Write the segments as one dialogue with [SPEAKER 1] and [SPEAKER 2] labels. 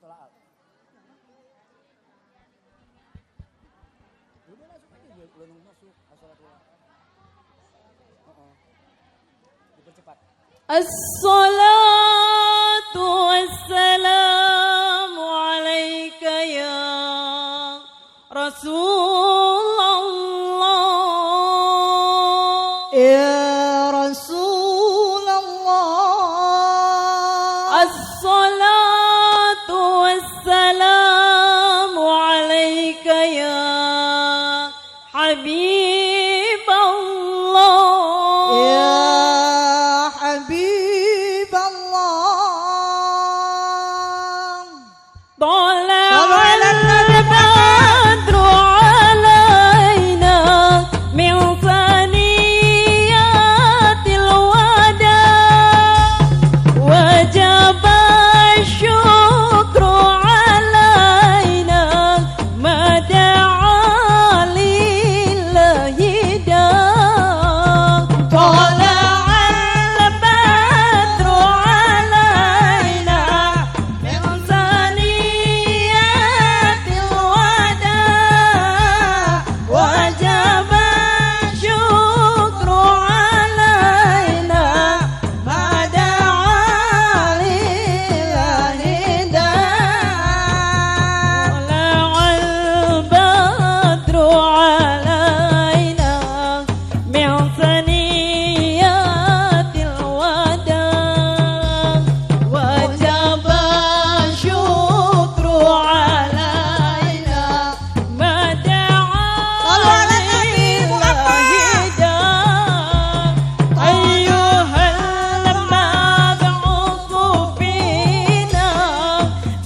[SPEAKER 1] Tolak. Udah langsung aja belum masuk as-salatu. Dipercepat.
[SPEAKER 2] As-salatu wassalamu alaika ya Rasulullah.
[SPEAKER 3] Ya Rasulullah.
[SPEAKER 2] As-salatu wassalamu alaika ya Habib Allah.
[SPEAKER 3] Ya Habib Allah.
[SPEAKER 2] طلع البدر علينا من ثنيات الوداع وجب الشكر علينا ما دعا لله داع. طلع البدر علينا من ثنيات الوداع وجب الشكر علينا ما دعا لله داع. طلع البدر علينا من ثنيات الوداع وجب الشكر علينا ما دعا
[SPEAKER 3] صلوا على النبي محمد.
[SPEAKER 2] لله داع. أيها المبعوث فينا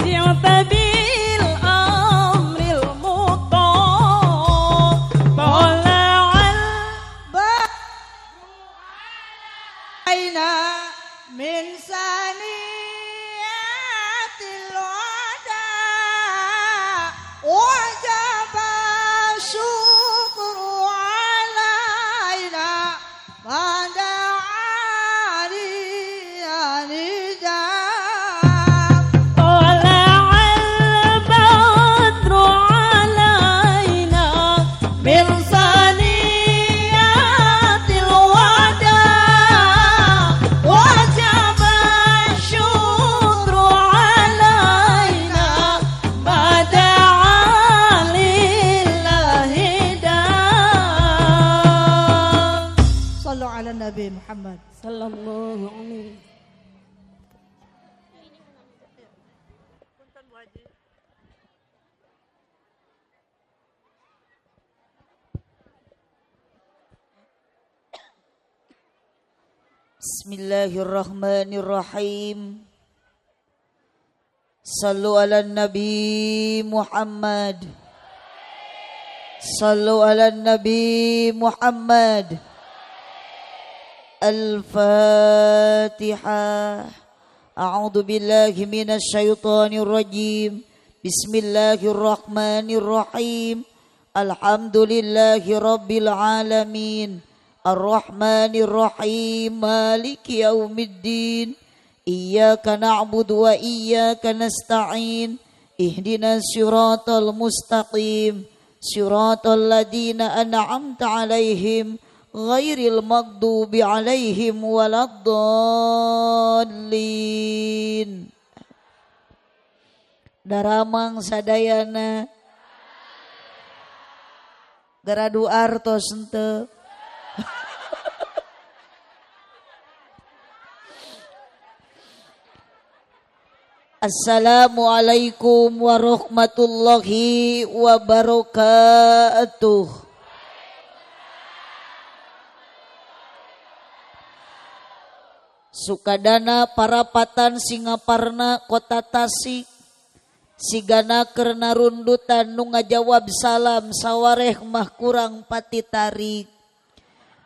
[SPEAKER 2] جئت بالأمر المطاع. طلع
[SPEAKER 3] علينا من ثنيات الوداع وجب الشكر علينا ما دعا لله داع.
[SPEAKER 2] طلع البدر علينا من ثنيات الوداع وجب الشكر علينا ما دعا لله داع.
[SPEAKER 3] صلوا على النبي محمد.
[SPEAKER 2] صلى الله عليه.
[SPEAKER 4] Bismillahirrahmanirrahim. Sallu ala Nabi Muhammad. Sallu ala Nabi Muhammad. Al-Fatihah. A'udzu billahi minasy syaithanir rajim. Bismillahirrahmanirrahim. Alhamdulillahi rabbil alamin. Ar-Rahmanir Rahim. Maliki yaumiddin. Iyyaka na'budu wa iyyaka nasta'in. Ihdinas siratal mustaqim. Siratal ladzina an'amta 'alaihim ghairil maghdubi 'alaihim waladdallin. Daramang sadayana garadu artos henteu. Assalamualaikum warahmatullahi wabarakatuh. Sukadana parapatan Singaparna Kota Tasik sigana keur narundutan nu ngajawab salam sawareh mah kurang pati tarik.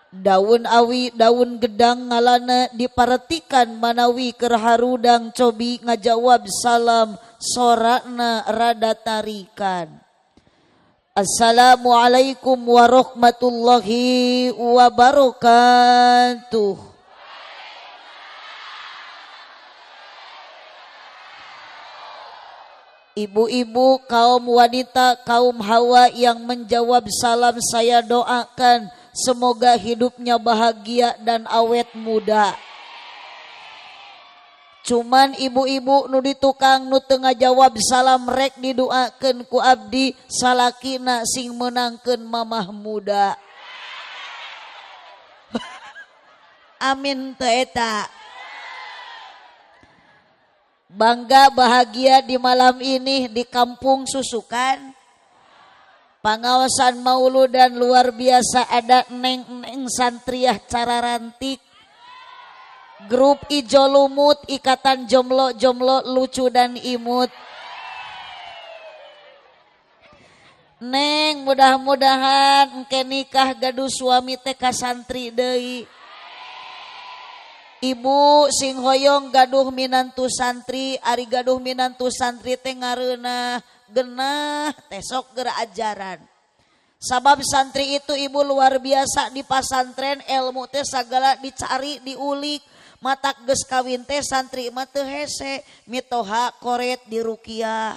[SPEAKER 4] Daun awi daun gedang ngalana diparetikan manawi keur harudang cobi ngajawab salam sorakna rada tarikan. Assalamualaikum warahmatullahi wabarakatuh. Ibu-ibu, kaum wanita, kaum hawa yang menjawab salam saya doakan semoga hidupnya bahagia dan awet muda. Cuman ibu-ibu nu di tukang nu teu ngajawab salam rek didoakeun ku abdi salakina sing meunangkeun mamah muda. Amin teu eta. Bangga bahagia di malam ini di kampung Susukan. Pangaosan mauludan luar biasa, ada neng-neng santriah cararantik. Grup Ijo Lumut, ikatan jomlo-jomlo lucu dan imut. Neng mudah-mudahan engke nikah gaduh suami teh ka santri deui. Ibu sing hoyong gaduh minantu santri, ari gaduh minantu santri teh ngareunah genah teh sok geura ajaran. Sabab santri itu ibu luar biasa di pasantren, ilmu teh sagala dicari diulik. Matak geus kawin teh santri mah teu hese, mitoha koret di rukiah.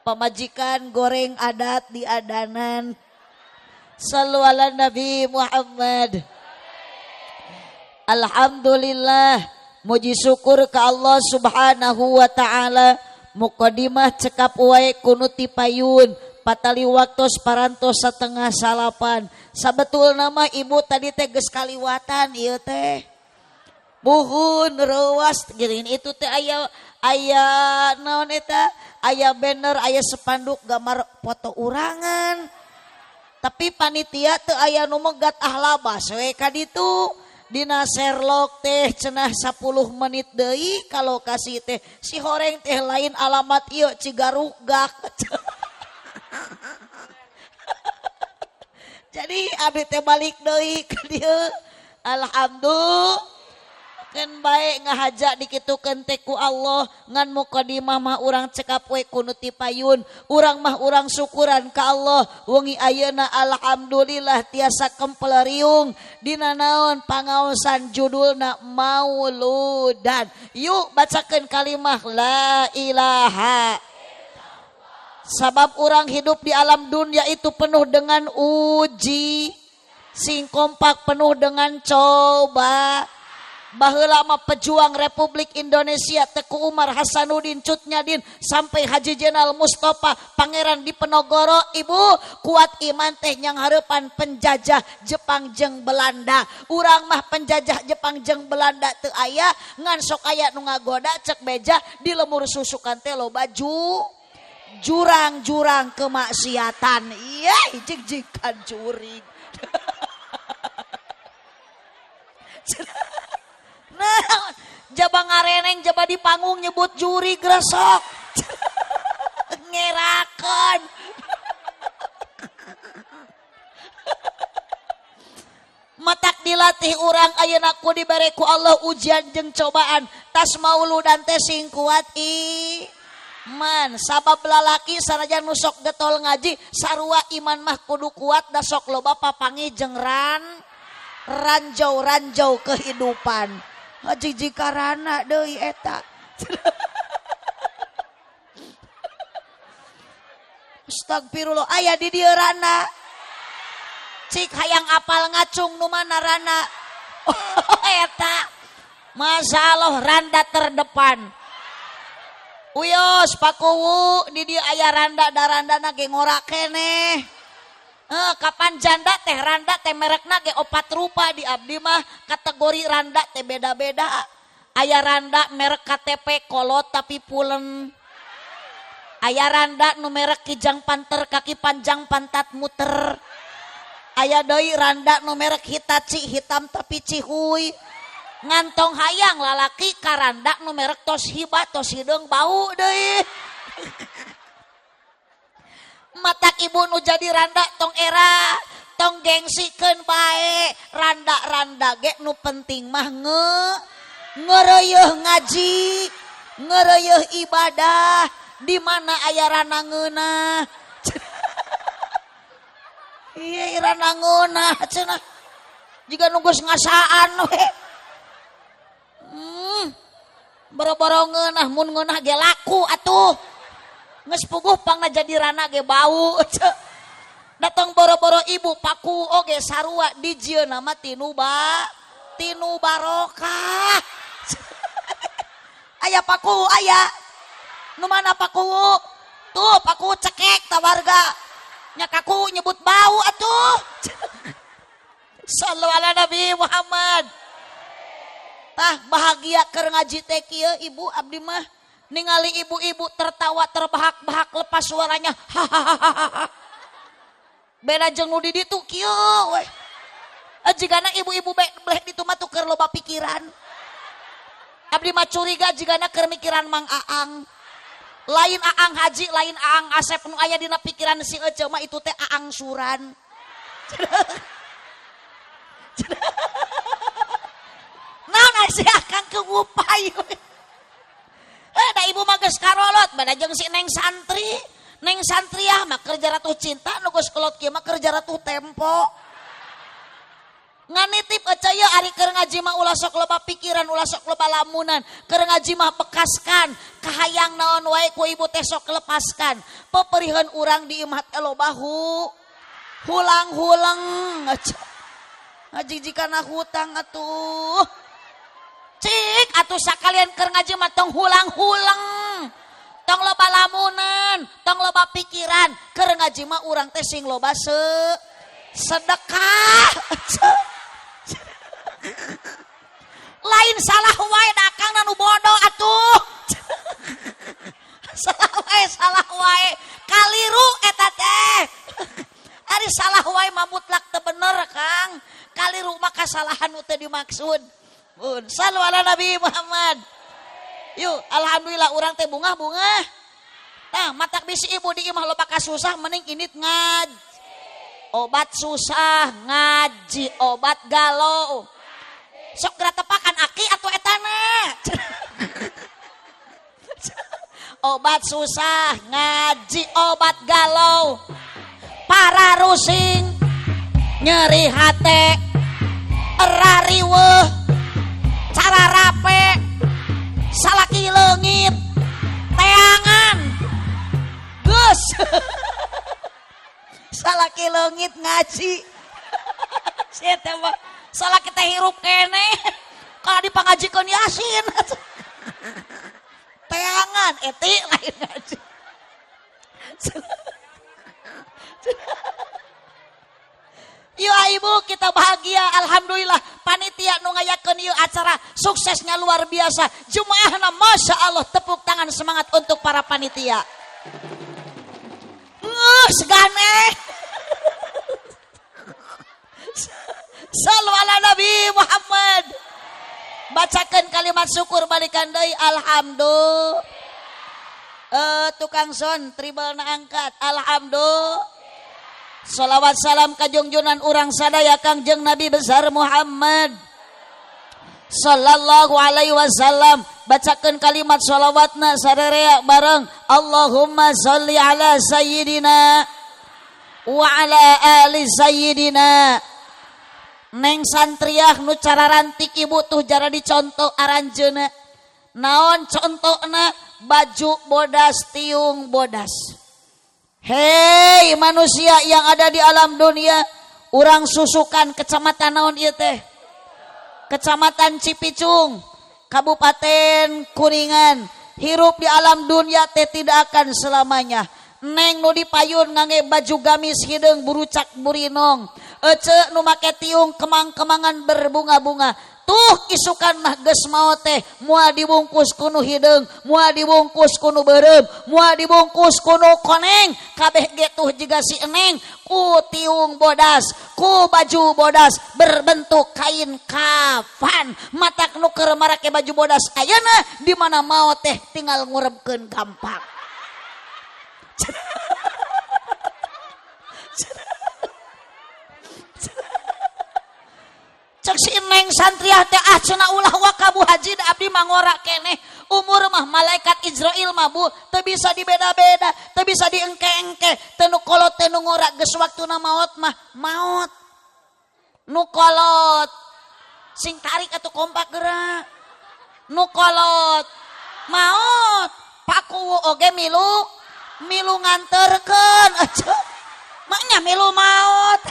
[SPEAKER 4] Pamajikan goreng adat di adanan. Sallu ala Nabi Muhammad. Alhamdulillah, muji syukur ke Allah Subhanahu wa taala. Mukadimah cekap wae kunuti payun patali waktos parantos 8:30. Sabetulna mah ibu tadi teh geus kaliwatan ieu teh. Buhun reuas geuning itu teh aya aya naon eta? Aya banner, aya spanduk gambar foto urangan. Tapi panitia teu aya nu megat ahlabas we ka ditu. Dina Sherlock teh cenah 10 menit deui ka lokasi teh. Si horeng teh lain alamat ieu Cigarugak. Jadi abdi teh balik deui ka dieu. Alhamdulillah. Keun bae ngahaja dikitukeun teh ku Allah ngan mukadimah mah urang cekap we ku nu ti payun. Urang mah urang syukuran ka Allah wengi ayeuna alhamdulillah tiasa kempel riung dina naon pangaosan judulna mauludan. Yuk bacakeun kalimah la ilaha. Sabab urang hidup di alam dunia itu penuh dengan uji, sing kompak penuh dengan coba. Baheula mah pejuang Republik Indonesia Teku Umar Hasanuddin Cut Nyadin sampai Haji Jenal Mustafa Pangeran Diponegoro ibu kuat iman teh nyang hareupan penjajah Jepang jeung Belanda. Urang mah penjajah Jepang jeung Belanda teu aya ngan sok aya nu ngagoda cek beja di lemur susukan teh loba jurang-jurang kemaksiatan. Iya jig-jigan jurig. Nah, jaba ngareneng jaba di panggung nyebut juri gresok. Ngerakeun. Matak dilatih urang ayeuna ku dibere ku Allah ujian jeung cobaan. Tas mauludan teh sing kuat iman. Sabab lalaki sanajan nu sok getol ngaji sarua iman mah kudu kuat da sok loba papangi jeung ranjau-ranjau kehidupan. Haji jikarana deui eta. Astagfirullah aya di dieu rana. Cik hayang apal ngacung nu mana rana. Oh, eta. Masalah randa terdepan. Uyos pakuwu di dieu aya randa da randana ge ngora keneh. Kapan janda teh randa teh merekna ge opat rupa di abdi mah kategori randa teh beda-beda. Aya randa merek KTP kolot tapi pulen. Aya randa nu merek kijang panter kaki panjang pantat muter. Aya deui randa nu merek Hitachi hitam tapi cihuy. Ngantong hayang lalaki ka randa nu merek Toshiba tos hideung bau deui. Matak ibu nu jadi randa tong era tong gengsikeun bae randa-randa ge nu penting mah ngereuyeih ngaji ngereuyeih ibadah di mana aya rana ngeunah. Ieu rana ngeunah cenah jiga nu geus ngasaan we. Boro-boro ngeunah mun ngeunah ge laku atuh. Geus puguh pangna jadi rana ge bau. Datang boro-boro ibu paku oge sarua dijieunna mah tinu tinu barokah. Aya paku aya. Nu mana paku? Tuh paku cekek ta warga. Nya kaku nyebut bau atuh. Sallu ala Nabi Muhammad. Tah bahagia keur ngaji teh kieu ibu abdi mah ningali ibu-ibu tertawa terbahak-bahak lepas suaranya. Hahaha. Beda jeung nu di ditu kieu we. Jigana ibu-ibu bleh ditu mah tuh keur loba pikiran. Abdi mah curiga jigana keur mikiran Mang Aang. Lain Aang Haji, lain Aang Asep nu aya dina pikiran si Ece mah itu teh Aang Suran. Naon si Akang kegupai. Da ibu mah geus karolot bada jeung si Neng Santri. Neng Santriah mah kerja ratuh cinta nu geus kolot kieu mah kerja ratuh tempo. Nganitip Ece ye ari keur ngaji mah ulah sok loba pikiran, ulah sok loba lamunan. Keur ngaji mah bekaskan, kahayang naon wae ku ibu teh sok lepaskan. Peperiheun urang di imah teh loba hulang-huleng. Ngaji jikana hutang atuh. Cik atuh sakalian keur ngaji mah tong hulang-huleng. Tong loba lamunan, tong loba pikiran. Keur ngaji mah urang teh sing loba sedekah. Lain salah wae da akang nu bodoh atuh. Salah wae, salah wae. Kaliru eta teh. Ari salah wae mah mutlak teu bener, Kang. Kaliru mah kasalahan nu teu dimaksud. Mun sallu ala Nabi Muhammad. Yuk, alhamdulillah urang teh bungah-bungah. Tah, matak bisi ibu di imah loba kasusah mending indit ngaji. Obat susah ngaji, obat galau. Sok geura tepakan aki atau etana. Obat susah ngaji, obat galau. Para rusing nyeri hate, erariweuh, cara rape, salaki leungit, teangan. Geus. Salaki leungit ngaji. Sia teh mah salaki teh hirup kene. Kalau dipangajikeun Yasin. Teangan eti lain ngaji. Yuk ibu kita bahagia alhamdulillah panitia nu ngayakeun ieu acara suksesnya luar biasa. Jumaahna masya Allah, tepuk tangan semangat untuk para panitia. Segane. Sallu ala Nabi Muhammad. Bacakan kalimat syukur balikan deui alhamdulillah. Tukang son tribal na angkat alhamdulillah. Salawat salam kajungjunan urang sadaya Kangjeng Nabi besar Muhammad sallallahu alaihi wasallam. Bacakan kalimat sholawatna sarerea bareng Allahumma sholli ala sayyidina wa ala ali sayyidina. Neng Santriah nu cara rantik ibu tuh jara dicontoh aranjeuna. Naon contona? Baju bodas tiung bodas. Hei manusia yang ada di alam dunia, urang susukan kecamatan naon ieu teh? Kecamatan Cipicung, Kabupaten Kuningan. Hirup di alam dunia teh tidak akan selamanya. Neng nu dipayun ngangge baju gamis hideung burucak burinong. Ece nu make tiung kemang-kemangan berbunga-bunga. Tuh isukan mah geus maot teh moal dibungkus kunu hideung, moal dibungkus kunu beureum, moal dibungkus kunu koneng. Kabeh ge tuh jiga si eneng ku tiung bodas, ku baju bodas berbentuk kain kafan. Matak nu keur marake baju bodas ayeuna di mana maot teh tinggal ngurebkeun gampang. Cek si Neng Santriah teh ah cenah ulah waka Bu Haji da abdi mah ngora keneh. Umur mah malaikat Izrail mah Bu teu bisa dibeda-beda, teu bisa diengke-engke, teu nu kolot teu nu ngora geus waktuna maot mah maot. Nu kolot sing tarik atuh kompak geura. Nu kolot Maot. Pakuwu oge milu milu nganterkeun aja. Maknya milu maot.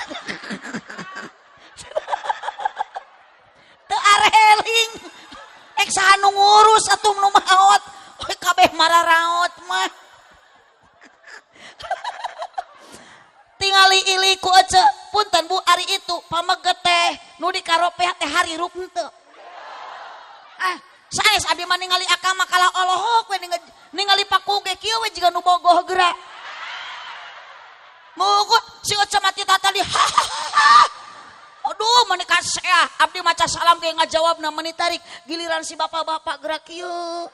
[SPEAKER 4] Teu areling. Ek saha nu ngurus atuh nu maot. Kabeh mararaot mah. Tingali ili ku ece punten bu ari itu pameget teh nu dikaropeh teh harirup henteu. Ah, sanes abdi mah ningali akang mah kalah olohok we ningali paku ge kieu we jiga nu bogoh geura. Mugut si ece mati tadi. Aduh meni kaseah abdi maca salam ge ngajawabna meni tarik giliran si bapak-bapak geura kieu.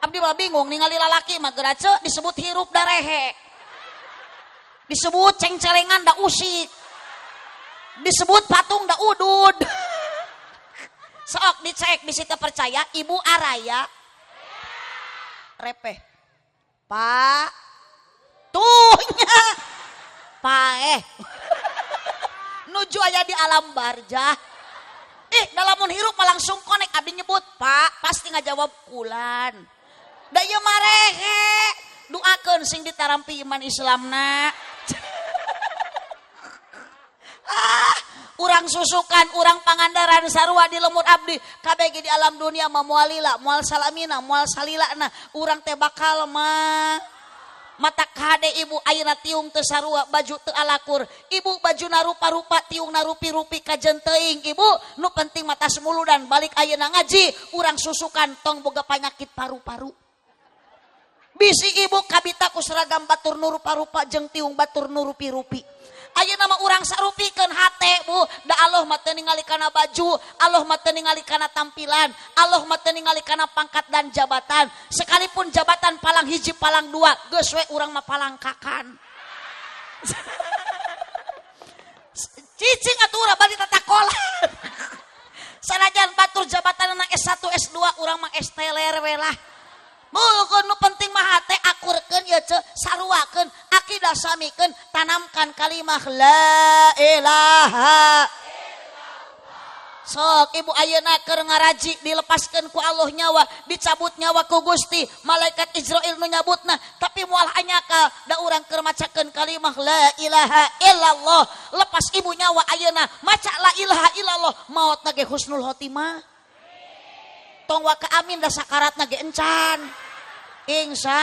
[SPEAKER 4] Abdi mah bingung ningali lalaki mah geura ce disebut hirup darehe. Disebut cengcelengan da usik. Disebut patung da udud. Sok dicek bisi teu percaya ibu araya repeh. Pak tuhnya paeh. Nuju aya di alam barjah. Dalamun hirup mah langsung konek abdi nyebut pak pasti ngajawab kulan. Da ieu mah rehe. Doakeun sing ditarampi iman Islamna. Ah, urang susukan, urang Pangandaran sarua di lemur abdi kabeh ge di alam dunia mah moal lila, moal salamina, moal salilana, urang teh bakal mah mata kade ibu ayeuna tiung teu sarua, baju teu alakur, ibu bajuna rupa-rupa, tiungna rupi-rupi kajen teuing ibu, nu penting mata semuludan balik ayeuna ngaji, urang susukan tong boga panyakit paru-paru. Bisi ibu kabita ku seragam batur nu rupa-rupa jeung tiung batur nu rupi-rupi. Ayeuna mah urang sarupikeun hate bu, da Allah mah teu ningali kana baju, Allah mah teu ningali kana tampilan, Allah mah teu ningali kana pangkat dan jabatan. Sekalipun jabatan palang hiji palang dua, geus we urang mah palangkakan. Cicing atuh urang bari tatakolan. Sanajan batur jabatanna S1 S2 urang mah S teler we lah. Bukan nu penting mah hate akurkeun ieu ce saruakeun akidah samikeun tanamkan kalimah la ilaha illallah. Sok ibu ayeuna keur ngaraji dilepaskeun ku Allah nyawa dicabut nyawa ku Gusti malaikat Israil nu nyabutna tapi moal anyakal da urang keur macakeun kalimah la ilaha illallah lepas ibu nyawa ayeuna maca la ilaha illallah maotna ge husnul khotimah. Tong waka amin da sakaratna ge encan. Insya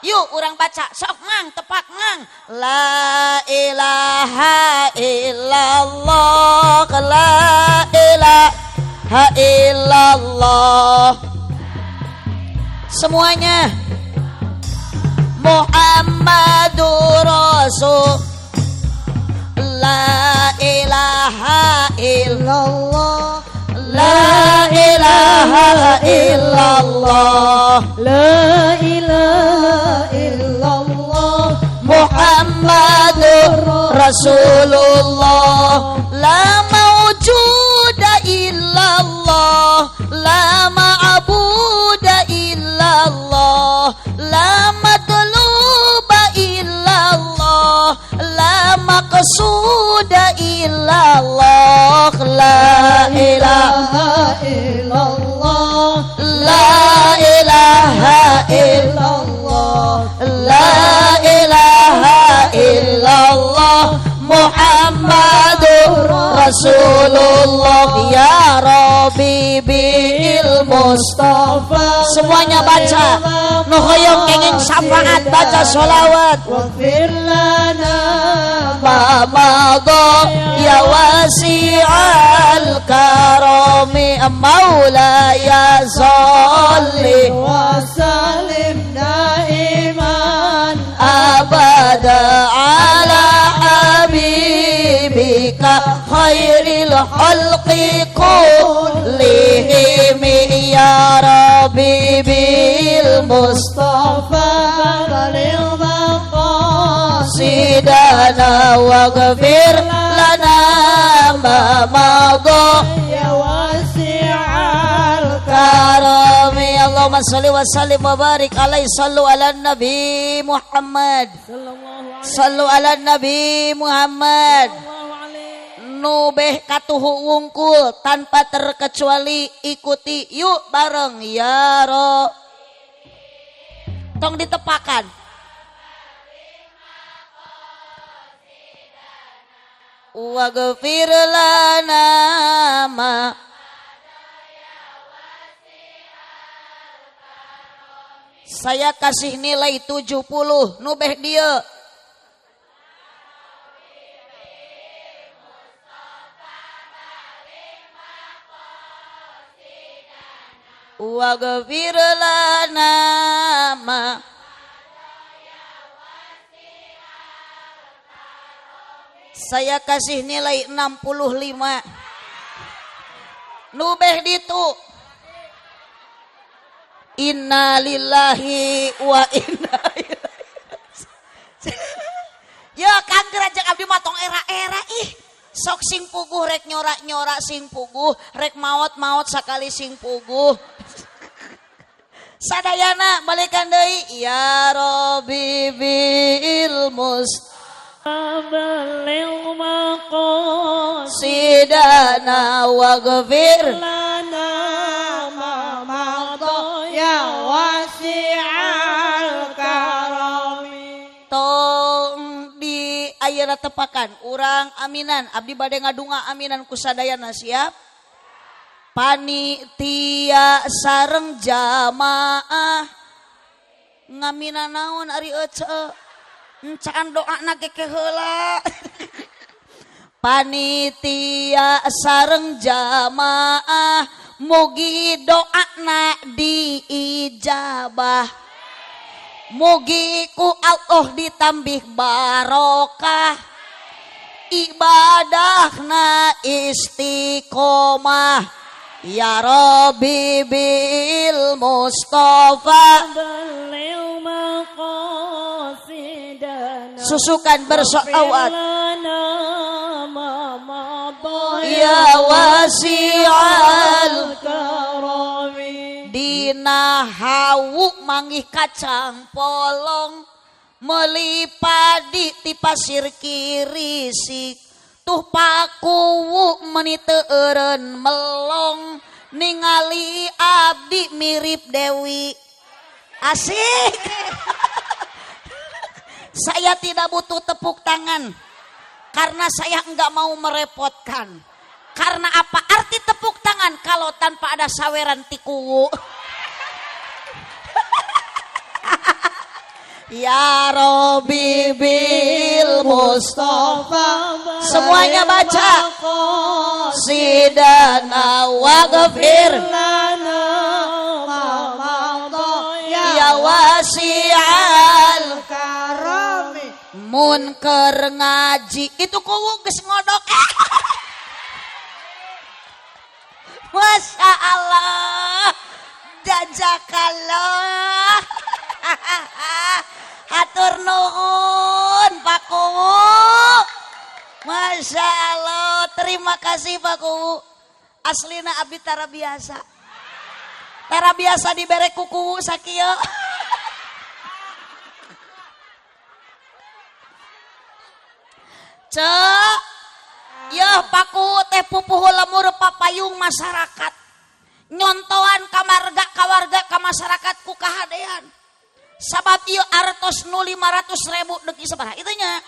[SPEAKER 4] yuk urang baca sok mang tepak mang la ilaha illallah la ilaha illallah semuanya Muhammadur Rasul la ilaha illallah la ilaha illallah
[SPEAKER 2] la ilaha illallah
[SPEAKER 4] Muhammadur Rasulullah la mawjuda illallah la ma'buda illallah la matluba illallah la maqsuda illallah la ilaha
[SPEAKER 2] illallah
[SPEAKER 4] la ilaha illallah la ilaha illallah Muhammadur Rasulullah ya Rabbi bil Mustafa. Semuanya baca nu hoyong kenging syafaat baca sholawat
[SPEAKER 2] waghfir lana
[SPEAKER 4] ma madha ya wasi'al karami maulaya sholli
[SPEAKER 2] wa sallim daiman
[SPEAKER 4] abada ala habibika khairil khalqi kullihim ya Rabbi bil
[SPEAKER 2] Mustafa balil
[SPEAKER 4] maqasidana waghfir lana ma madha
[SPEAKER 2] ya wasi'al
[SPEAKER 4] karami. Allahumma sholli wa sallim wa barik alaihi sallu ala nabi Muhammad sallu ala nabi Muhammad. Nu beh katuhu wungkul tanpa terkecuali ikuti yuk bareng ya Rob. Tong ditepakan. Waghfir lana ma. Saya kasih nilai 70 nu beh dieu. Waghfir lana ma. Saya kasih nilai 65. Nu beh ditu. Innalillahi wa inna ilaihi. Ya Kang gerajak abdi mah tong era-era ih. Sok sing puguh rek nyorak-nyorak sing puguh, rek maot-maot sakali sing puguh. Sadayana balikan deui ya Rabbi bil
[SPEAKER 2] Baligh
[SPEAKER 4] maqasidana waghfir
[SPEAKER 2] lana ma madha ya wasi'al karami.
[SPEAKER 4] Tong di ayeuna tepakan urang aminan abdi bade ngadunga aminan ku sadayana siap. Panitia sareng jamaah ngaminan naon ari ece encaan doana keke heula. Panitia sareng jamaah mugi doana diijabah, mugi ku Allah ditambih barokah, ibadahna istiqomah. Ya Rabbi bil Mustafa
[SPEAKER 2] baligh maqasidana.
[SPEAKER 4] Susukan bersolawat
[SPEAKER 2] ya
[SPEAKER 4] wasi'al
[SPEAKER 2] karami.
[SPEAKER 4] Dina hawu manggih kacang polong meuli padi ti pasir kirisik tuh pakuwu meni teu eureun melong ningali abdi mirip Dewi asik. Saya tidak butuh tepuk tangan karena saya enggak mau merepotkan. Karena apa arti tepuk tangan kalau tanpa ada saweran tikuwu? Ya Rabbi bil Mustafa. Semuanya baca. Sidana waghfir
[SPEAKER 2] lana ma madha
[SPEAKER 4] ya wasi'al
[SPEAKER 2] karami.
[SPEAKER 4] Mun keur ngaji itu kuwu geus ngodok. Masya Allah, jazakallah. Hatur nuhun Pak Kuwu. Masya Allah, terima kasih Pak Kuwu. Aslina abdi tara biasa. Tara biasa dibere ku kuwu sakieu. Cek, yeuh Pak Kuwu teh pupuhu lemur papayung masyarakat. Nyontoan ka marga ka warga ka masyarakat ku kahadean. Sabab ieu artos nu 500.000 deuki sabaraha itu nya.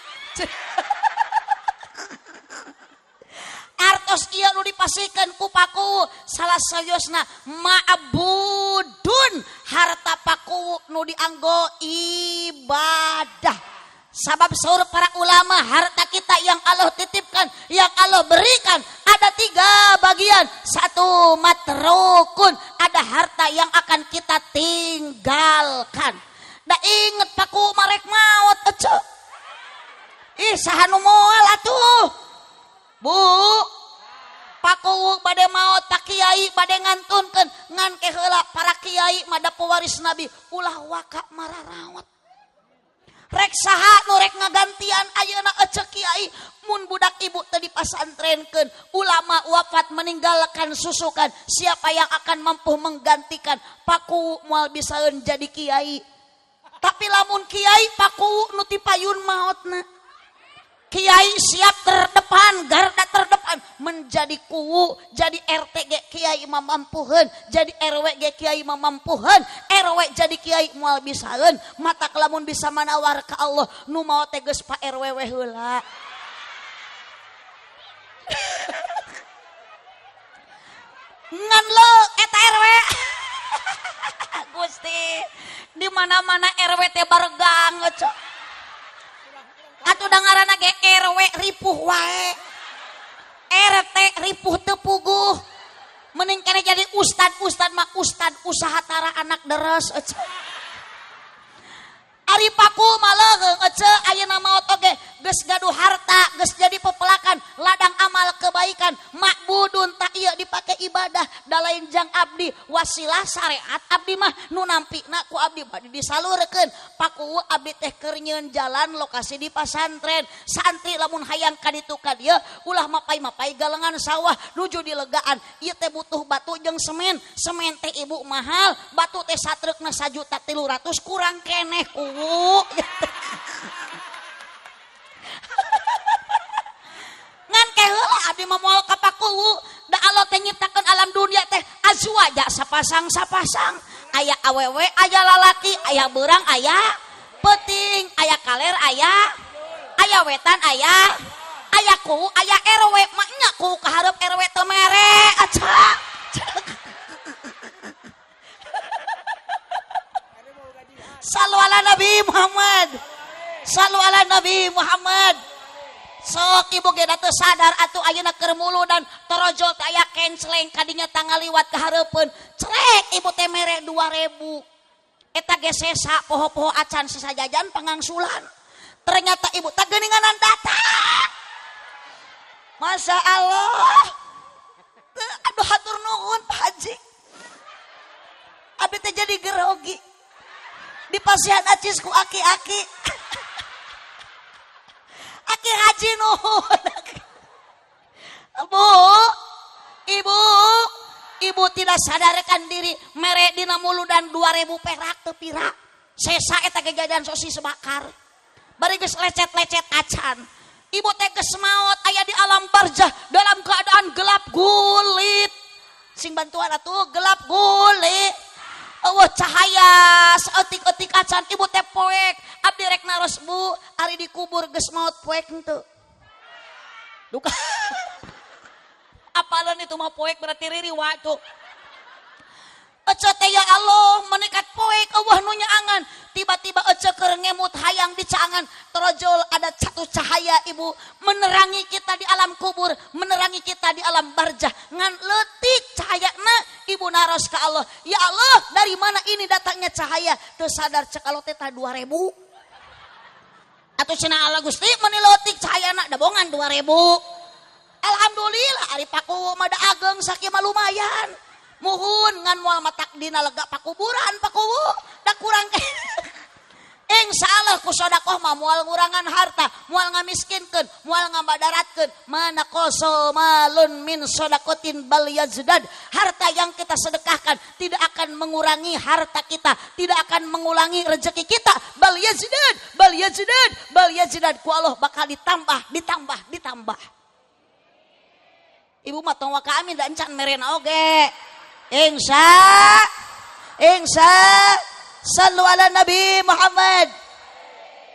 [SPEAKER 4] Artos ieu nu dipasikeun ku Pakuwu salah sayosna ma'budun harta Pakuwu nu dianggo ibadah. Sabab saur para ulama harta kita yang Allah titipkan, yang Allah berikan ada 3 bagian. 1 matrukun, ada harta yang akan kita tinggalkan. Da inget Paku marek maot ece. Ih saha nu moal atuh. Bu, Pakuwu bade maot, Pak Kiai bade ngantunkeun ngan ke heula para kiai mah da pewaris Nabi ulah waka mararaot. Rek saha nu rek ngagantian ayeuna ece kiai mun budak ibu teu dipasantrenkeun, ulama wafat meninggalkan susukan, siapa yang akan mampu menggantikan? Pakuwu moal bisaeun jadi kiai. Tapi lamun kiai Pakuwu nu ti payun maotna. Kiai siap terdepan, garda terdepan menjadi kuwu, jadi RT ge kiai mamampuheun, jadi RW ge kiai mamampuheun, RW jadi kiai moal bisaeun, mata lamun bisa manawar ka Allah nu maot teh geus Pak RW we heula. Ngan lo eta RW. Gusti, di mana-mana RW teh baregang cok. Atuh da ngaranna ge RW ripuh wae. RT ripuh teu puguh. Mending kene jadi ustad, ustad mah ustad usaha tara anak deres ece. Ari paku mah leuheung ece ayeuna maot oge geus gaduh harta, geus jadi pepelakan, ladang amal kebaikan, makbudun tak ieu dipake ibadah, da lain jang abdi wasilah syariat abdi mah nu nampina ku abdi bade disalurkeun. Paku abdi teh keur nyieun jalan lokasi di pasantren. Santri lamun hayang ka ditu ka dieu ulah mapai-mapai galengan sawah nuju di legaan. Ieu teh butuh batu jeung semen. Semen teh ibu mahal, batu teh satreukna 1.300.000 kurang keneh kuwu. Ngan ke heula abdi mah moal ka pakuwu, da Allah teh nyiptakeun alam dunia teh azwaja sapasang-sapasang, aya awewe, aya lalaki, aya beurang, aya peuting, aya kaler, aya wetan, aya kuwu, aya RW, maknya kuwu ka hareup RW teu mere aca. Sallu ala Nabi Muhammad. Sallu ala Nabi Muhammad. Sok ibu ge da teu sadar atuh ayeuna keur muludan torojol teh aya kenceleng kadinya tangaliwat ka hareupeun. Crek ibu teh mere 2000. Eta ge sesa poho-poho acan sesa jajan pangangsulan. Ternyata ibu teh geuninganan datang. Masya Allah. Aduh hatur nuhun Pak Haji. Abdi teh jadi gerogi. Dipasihan acis ku aki-aki. Aki haji nuhun. Bu, ibu tidak sadarkan diri mere dina muludan 2000 perak teu pira. Sesa eta ge jajan sosis bakar. Bari geus lecet-lecet acan. Ibu teh geus maot aya di alam barzah dalam keadaan gelap gulit. Sing bantuan atuh gelap gulit. Allah cahaya seetik-etik acan ibu teh poek. Abdi rek naros bu, ari dikubur geus maot poek henteu. Duka. Apalan itu mah poek berarti riri waktu. Ece teh ya Allah menekat poek eueuh nu nyaangan. Tiba-tiba ece keur ngemut hayang dicaangan. Torojol ada satu cahaya ibu menerangi kita di alam kubur, menerangi kita di alam barzah. Ngan leutik cahayana ibu naros ka Allah. Ya Allah, dari mana ini datangnya cahaya? Teu sadar cek Allah teh 2000. Atuh cenah Allah Gusti meuni leutik cahayana da bongan 2000. Alhamdulillah ari paku mah da ageng sakieu mah lumayan. Muhun ngan moal matak dina lega pakuburan pakuwu da kurang. Insya Allah ku sodakoh mah moal ngurangan harta, moal ngamiskinkeun, moal ngabadaratkeun. Mana koso malun min sodakotin bal yazdad. Harta yang kita sedekahkan tidak akan mengurangi harta kita, tidak akan mengulangi rezeki kita. Bal yazdad, bal yazdad, bal yazdad. Ku Allah bakal ditambah, ditambah, ditambah. Ibu mah tong waka amin da encan merena oge. Insya, insya, sallu ala Nabi Muhammad.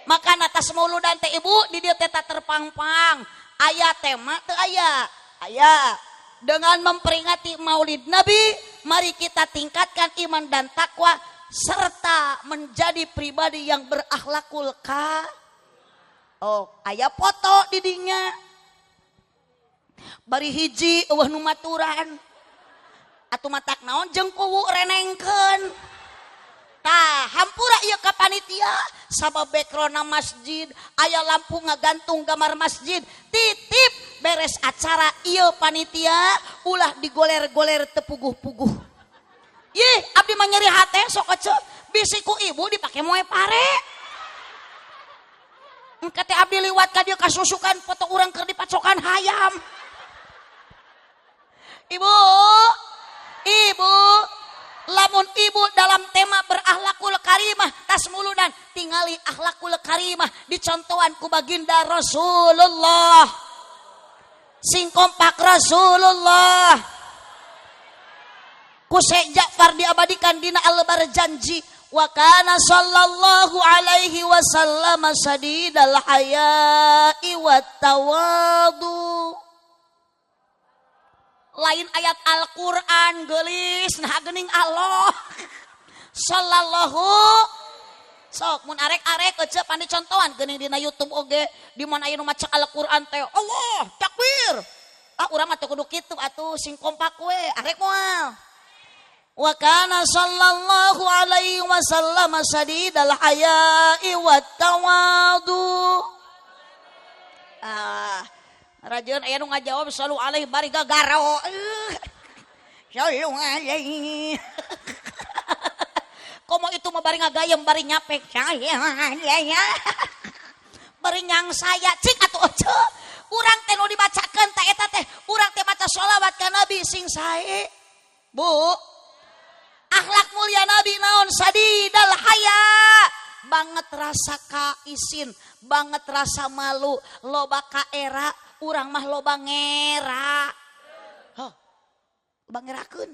[SPEAKER 4] Maka atas muludan teh ibu di dieu teh terpang-pang. Aya tema teu aya? Aya. Dengan memperingati Maulid Nabi, mari kita tingkatkan iman dan takwa serta menjadi pribadi yang berakhlakul ka. Oh, aya foto di dinya. Bari hiji eueuh nu maturan. Atuh matak naon jeung kuwu renengkeun. Tah, hampura ieu ka panitia sabab backgroundna masjid, aya lampu ngagantung gambar masjid, titip beres acara ieu panitia ulah digoler-goler teu puguh-puguh. Yih, abdi mah nyeri hate sok ece, bisi ku ibu dipake moe pare. Engke teh abdi liwat ka dieu kasusukan foto urang keur dipacokan hayam. Ibu, ibu, lamun ibu dalam tema berakhlakul karimah tas muludan tingali akhlakul karimah dicontoh Dicontohan ku baginda Rasulullah. Sing kompak Rasulullah. Ku Syekh Ja'far diabadikan dina Al-Barjanji wa kana sallallahu alaihi wasallam sadidal haya'i wat tawadu. Lain ayat Al-Qur'an geulis nah geuning Allah. Sallallahu sok mun arek-arek ece pan dicontohan geuning dina YouTube oge di mana aya nu maca Al-Qur'an teh Allah takbir. Ah urang mah teu kudu kitu atuh sing kompak we arek moal. Wa kana sallallahu alaihi wasallam sadidal haya'i wat tawadu. Ah rajeun aya nu ngajawab sallu alaihi bari gagaro. Sallu alaihi. Komo itu mah bari ngagayem bari nyapek. Bari nyang saya cik atuh ece. Urang teh nu dibacakeun teh eta teh urang teh maca sholawat ka Nabi sing sae. Bu, akhlak mulia Nabi naon sadidal haya. Banget rasa kaisin, banget rasa malu, loba kaera, urang mah loba ngera. Hah, loba ngerakeun.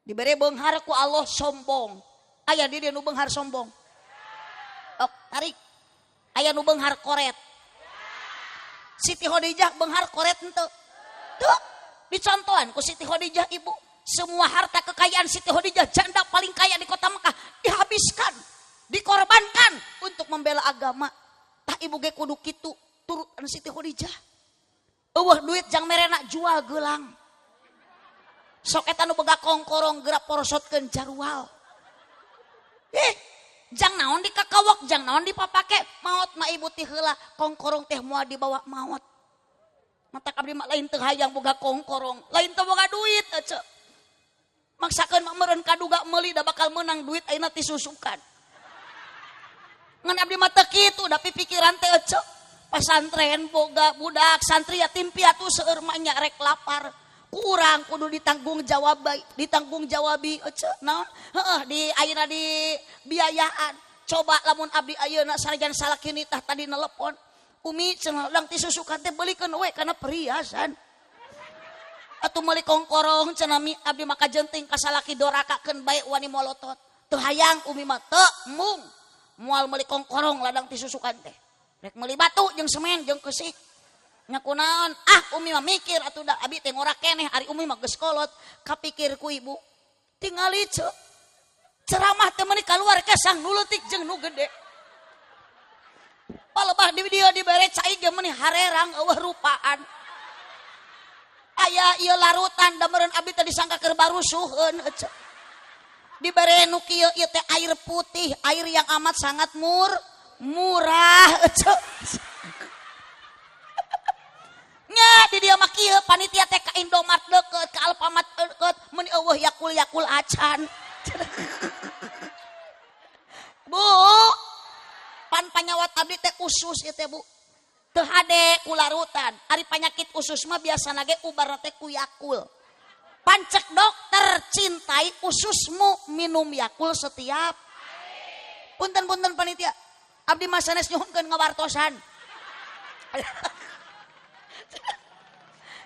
[SPEAKER 4] Dibere beunghar ku Allah sombong. Aya di dieu nu beunghar sombong. Ok, tarik. Aya nu beunghar koret. Siti Khadijah beunghar koret henteu. Tuh, dicontohan ku Siti Khadijah ibu. Semua harta kekayaan Siti Khadijah, janda paling kaya di kota Mekah, dihabiskan, dikorbankan untuk membela agama. Tah ibu ge kudu kitu turutan Siti Khadijah. Eueuh duit jang merena jual gelang. Sok eta nu boga kongkorong geura porosotkeun jarual. Jang naon dikakawok, jang naon dipapake, maot mah ibu ti heula kongkorong teh moal dibawa maot. Matak abdi mah lain teu hayang boga kongkorong, lain teu boga duit ece. Maksakeun mah meureun kaduga meuli da bakal meunang duit ayeuna ti susukan. Ngan abdi mah teu kitu da pipikiran teh ece. Pasantren boga budak santri yatim piatu seueur mah nya rek lapar. Kurang kudu ditanggung jawab, ditanggung jawabi ece naon heeh di ayeuna di biayaan. Coba lamun abdi ayeuna sanajan salakini tah tadi nelepon umi cenah lang ti susukan teh beulikeun we kana perhiasan. Atuh meuli kongkorong cenah mi abdi maka jenting ka salaki dorakakeun bae wani molotot. Teu hayang umi mah teu mung moal meuli kongkorong ladang ti susukan teh. Rek meuli batu jeung semen jeung keusik. Nya kunaon? Ah umi mah mikir atuh da abi teh ngora keneh ari umi mah geus kolot. Kapikir ku ibu tingali ce ceramah teh meuni kaluar kesang nu leutik jeung nu gede. Palebah di dieu dibere cai ge meuni harerang eueuh rupaan. Aya ieu larutan da meureun abi teh disangka keur barusuheun ece. Dibere nu kieu ieu teh air putih, air yang amat sangat murah ece. Nya di dieu mah kieu panitia teh ka Indomart deukeut, ka Alfamart deukeut, meuni eueuh yakul-yakul acan. Bu, pan panyawat abdi teh usus ieu teh Bu. Teu hade ku larutan. Ari panyakit usus mah biasana ge ubarna teh ku Yakul. Pancek dokter cintai ususmu minum Yakul setiap. Punten-punten panitia. Abdi mah sanes nyuhunkeun ngawartosan.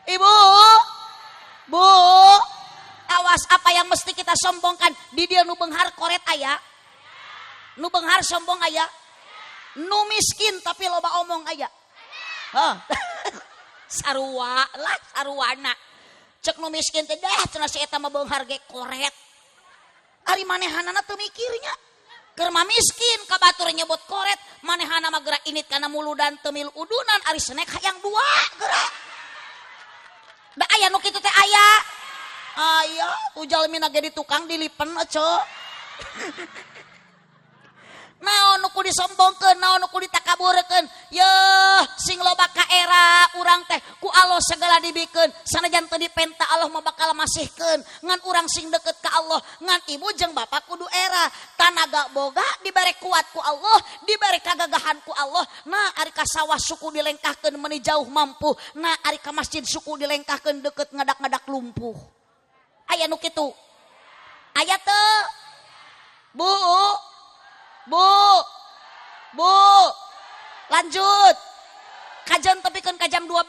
[SPEAKER 4] Ibu, Bu, awas apa yang mesti kita sombongkan. Di dia nu beunghar koret aya, nu beunghar sombong aya, nu miskin tapi loba omong aya. Hah. Sarua lah saruana. Cek nu miskin teh dah cenah si eta mah beunghar ge koret. Ari manehanana teu mikirnya. Keur mah miskin ka batur nyebut koret, manehana mah geura init kana muludan teu milu udunan ari senek hayang dua geura. Da aya nu kitu teh aya. Aya ujal mina ge di tukang dilipen ece. Naon nu kudu disombongkeun, naon nu kudu ditakaburkeun. Yeuh, sing loba kaera urang teh ku Allah segala dibikeun. Sanajan teu dipenta Allah mah bakal masihkeun. Ngan urang sing deket ka Allah, ngan ibu jeung bapak kudu era. Tanaga boga dibere kuat ku Allah, dibere kagagahan ku Allah. Nah ari ka sawah suku dilengkahkeun meuni jauh mampu. Nah ari ka masjid suku dilengkahkeun deket ngadak-ngadak lumpuh. Aya nu kitu. Aya teu? Bu, Bu, Bu, lanjut. Kajen tepikeun ka jam 12.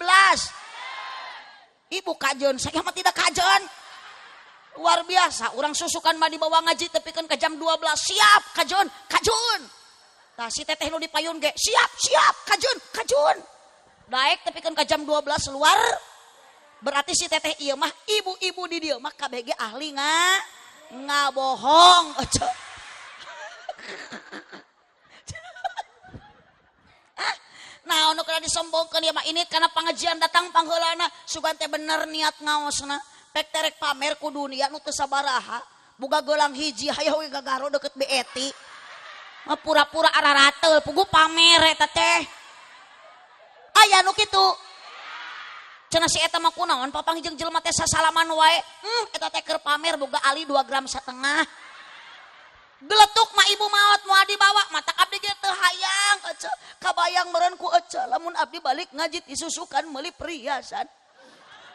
[SPEAKER 4] Ibu kajen, saya mah tidak kajen. Luar biasa, orang susukan mah dibawa ngaji tepikeun ka jam 12. Siap, kajen, kajun. Tah si teteh nu dipayun ge, siap, siap, kajun, kajun. Daek tepikeun ka jam 12 luar. Berarti si teteh ieu mah ibu-ibu di dieu mah KBG ahli ngabohong. Nah, nu kana disombongkeun ieu mah ini karena pengajian datang pangheulana sugan teh bener niat ngaosna. Pek terek pamer ku dunia nu teu sabaraha. Boga gelang hiji hayoh we gagaro deket BET. Mah pura-pura ararateul pugu pamer eta teh. Aya nu kitu. Cenah si eta mah kunaon papanggih jeung jelema teh sasalaman wae. Eta teh keur pamer boga ali 2,5 gram. Geletuk mah ibu maot moal dibawa matak abdi ge teu hayang ece. Kabayang meureun ku ece lamun abdi balik ngaji disusukan meuli perhiasan.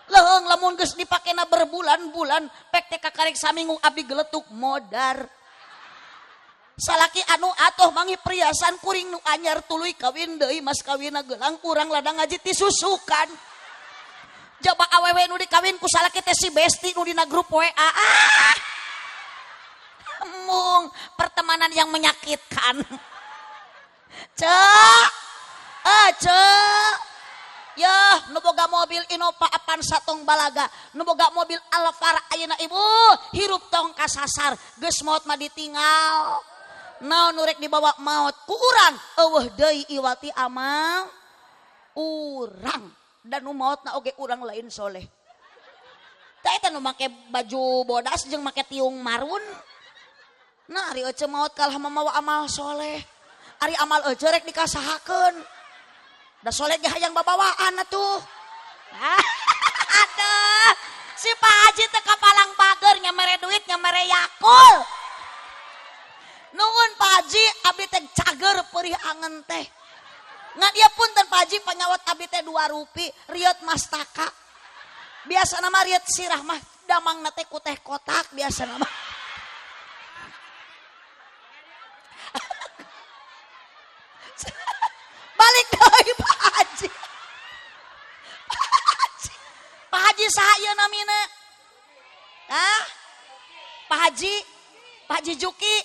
[SPEAKER 4] Leuheung lamun geus dipakena berbulan-bulan pek teh kakarek saminggu abdi geletuk modar. Salaki anu atuh mangi perhiasan kuring nu anyar tuluy kawin deui mas kawinna gelang urang ladang ngaji disusukan. Jaba awewe nu dikawin ku salaki teh si besti nu dina grup WA. Ah! Mung pertemanan yang menyakitkan. Cek, cek, ya, nu boga mobil Innova Avanza tong balaga, nu boga mobil Alphard ayeuna ibu hirup tong kasasar, geus maot mah ditinggal. Naon nu rek dibawa maot ku urang, eueuh deui iwati amal urang dan nu maotna oge urang lain soleh. Tah eta nu make baju bodas jeung make tiung marun. Nah, ari ece maot kalah mamawa amal soleh. Ari amal ece rek dikasahakeun. Da soleh ge hayang babawaan atuh. Aduh, si Pak Haji teh kapalang pager nya mere duit nya mere Yakul. Nuhun Pak Haji, abdi teh cager peurih angen teh. Ngan ieu punten Pak Haji panyawat abdi teh 2 rupi, riot mastaka. Biasana mah riot sirah mah damangna teh ku teh kotak biasana mah. Balik deui Pak Haji. Pak Haji. Pak Haji saha ieu namina? Hah? Pak Haji, Pak Haji Juki,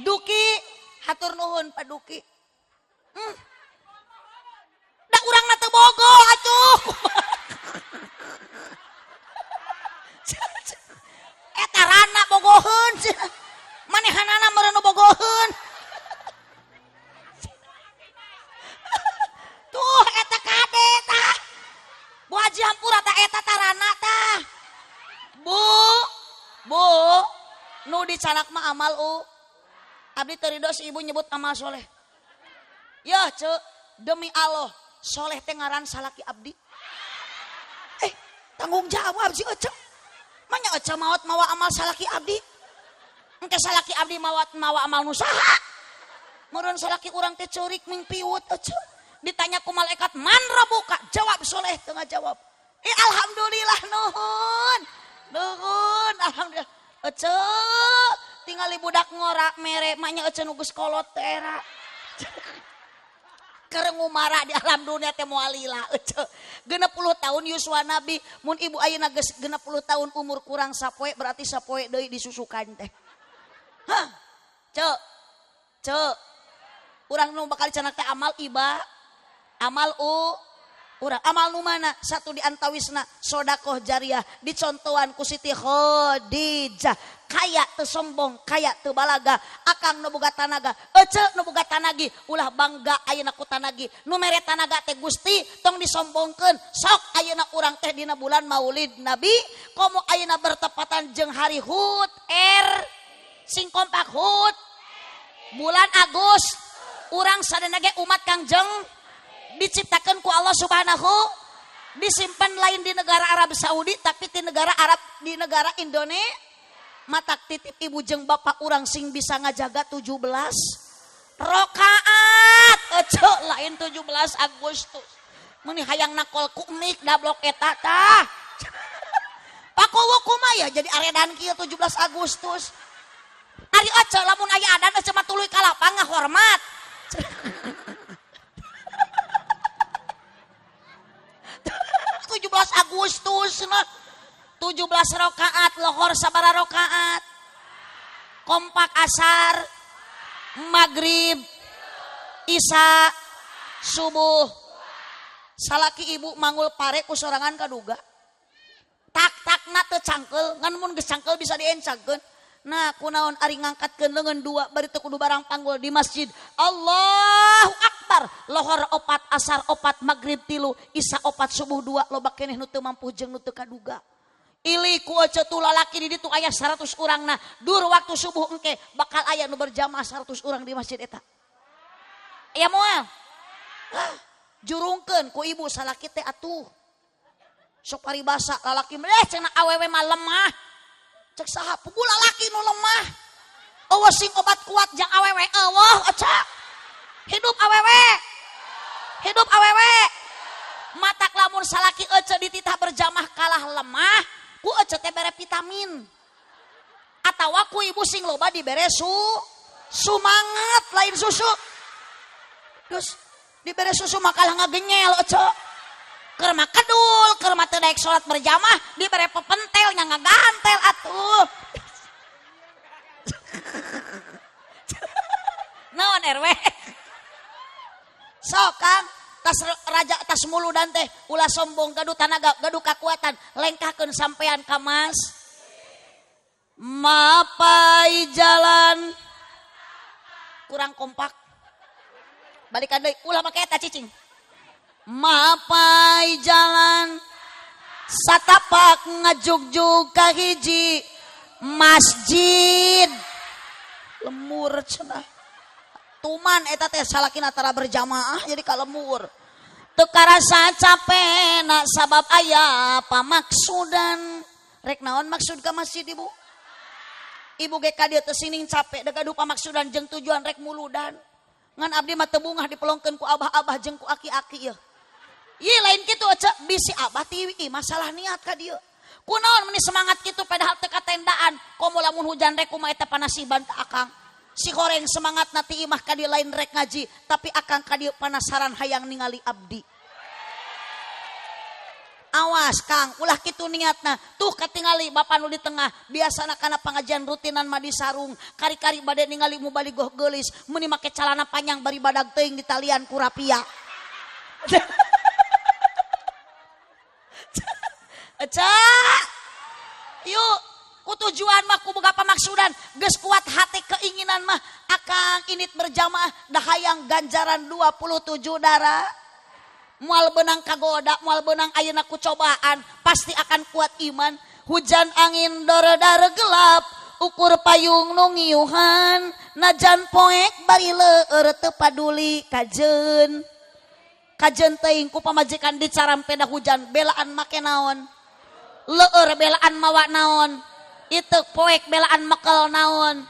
[SPEAKER 4] Duki, hatur nuhun Pak Duki. Da urangna teu bogo atuh. Eta rana bogoheun. Manehanana meureun bogoheun. Tuh eta kade tah. Bu Haji hampura tah eta tarana tah. Bu, bu, nu dicanak mah amal u. Abdi teu rido si ibu nyebut amal soleh. Yeuh ceuk, demi Allah, soleh teh ngaran salaki abdi. Tanggung jawab si ece. Manya ece maot mawa amal salaki abdi. Engke salaki abdi maot mawa amal nu saha? Meureun salaki urang teh ceurik ming piwut ece. Ditanya ku malaikat man rabbuka, jawab soleh teu ngajawab. Alhamdulillah nuhun. Nuhun alhamdulillah. Ece tingali budak ngora mere manya ece nu geus kolot teh era. Keur ngumara di alam dunia teh moal lila ece. 60 tahun yuswa nabi, mun ibu ayeuna geus 60 tahun umur kurang sapoe berarti sapoe deui disusukan teh. Hah? Cek. Cek. Urang nu bakal dicanak teh amal iba. Amal u urang amal nu mana satu di antawisna sodakoh jariah dicontohan ku Siti Khadijah kaya teu sombong kaya teu balaga akang nu boga tanaga ece nu boga tanagi ulah bangga ayeuna ku tanagi nu mere tanaga teh Gusti tong disombongkeun sok ayeuna urang teh dina bulan Maulid Nabi komo ayeuna bertepatan jeung hari HUT R sing kompak HUT bulan Agus urang sadayana ge umat Kangjeng diciptakan ku Allah Subhanahu disimpan lain di negara Arab Saudi tapi di negara Arab di negara Indonesia matak titip ibu jeung bapak urang sing bisa ngajaga 17 rokaat ece lain 17 Agustus meuni hayang nakol ku mik dablok eta tah pakowo kumaha ya jadi aredan kieu 17 Agustus ari ece lamun aya adan ece mah tuluy ka lapang ngahormat. 17 Agustus nah. 17 rakaat lohor sabara rakaat. Kompak asar, maghrib, isya, subuh. Salaki ibu manggul pare ku sorangan kaduga. Tak-takna teu cangkeul, ngan mun geus cangkeul bisa diencangkeun. Nah, kunaon ari ngangkatkeun leungeun dua bari teu kudu barang panggul di masjid. Allahu Akbar. Lohor opat, asar opat, maghrib tilu, isya opat, subuh dua, loba keneh nu teu mampu jeung nu teu kaduga. Ili ku ece tu lalaki di ditu aya 100 urang nah, dur waktu subuh engke bakal aya nu berjamaah 100 urang di masjid eta. Aya moal. Ah, jurungkeun ku ibu salaki teh atuh. Sok paribasa lalaki mah cenah awewe mah lemah. Cek saha pugu lalaki nu lemah. Eueuh sing obat kuat jang awewe eueuh ece. Hidup awewe. Hidup awewe. Matak lamun salaki ece dititah berjamaah kalah lemah, ku ece teh bere vitamin. Atawa ku ibu sing loba dibere sumangat lain susu. Terus dibere susu mah kalah ngagenyel ece. Keur mah kedul, keur mah teu daek salat berjamaah, dibere pepentel nya ngagantel atuh. Naon RW? Sok Kang, tas raja tas muludan teh ulah sombong gaduh tanaga, gaduh kakuatan, lengkahkeun sampean ka mas. Mapai jalan kurang kompak. Balikan deui, ulah make eta cicing. Mapai jalan satapak ngajugjug ka hiji masjid. Lemur cenah. Tuman eta teh salakina tara berjamaah jadi ka lemur. Teu karasa capena sabab aya pamaksudan. Rek naon maksud ka masjid ibu? Ibu ge ka dieu teu sining capek da gaduh pamaksudan jeung tujuan rek muludan. Ngan abdi mah teu bungah dipelongkeun ku abah-abah jeung ku aki-aki ieu. Ieu lain kitu ece bisi abah tiwi masalah niat ka dieu. Kunaon meni semangat kitu padahal teu katendaan. Komo lamun hujan rek kumaha eta panasiban ka akang. Si horeng semangat nati imah ka dieu lain rek ngaji, tapi akang ka dieu panasaran hayang ningali abdi. Awas Kang, ulah kitu niatna. Tuh katingali bapak nu di tengah, biasana kana pengajian rutinan mah di sarung, kari-kari bade ningali mubaligoh geulis, meuni make calana panjang bari badag teuing di talian ku rapia. Eca. Yuk, ku tujuan mah ku boga pamaksudan, geus kuat hati keinginan mah akang init berjamaah dahayang ganjaran 27 darah. Mual benang kagoda, mual benang ayeuna ku cobaan, pasti akan kuat iman. Hujan angin dor-dar gelap, ukur payung nu ngiuhan, najan poek bari leur teu paduli kajeun. Kajeun teuing ku pamajikan dicarampeda hujan, belaan make naon? Leur belaan mawa naon? Iteuk poek belaan mekel naon?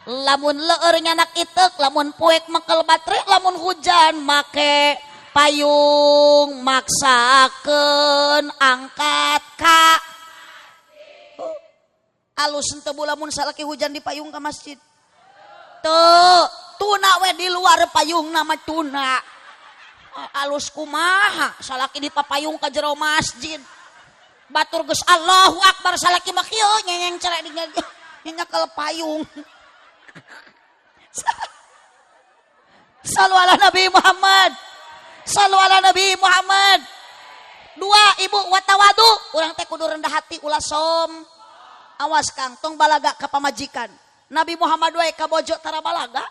[SPEAKER 4] Lamun leur nyanak iteuk, lamun poek mekel baterai, lamun hujan make payung maksakeun angkat ka. Alus henteu lamun salaki hujan di payung ka masjid. Teu, tuna we di luar payung nama tuna. Alus kumaha salaki di papayung ka jero masjid. Batur geus Allahu Akbar salaki mah kieu nyenyeng cerek di nyekel payung. Sallu ala Nabi Muhammad. Sallu ala Nabi Muhammad. Dua ibu watawadu, urang teh kudu rendah hati ulah som. Awas Kang, tong balaga ka pamajikan. Nabi Muhammad wae ka bojo tara balaga.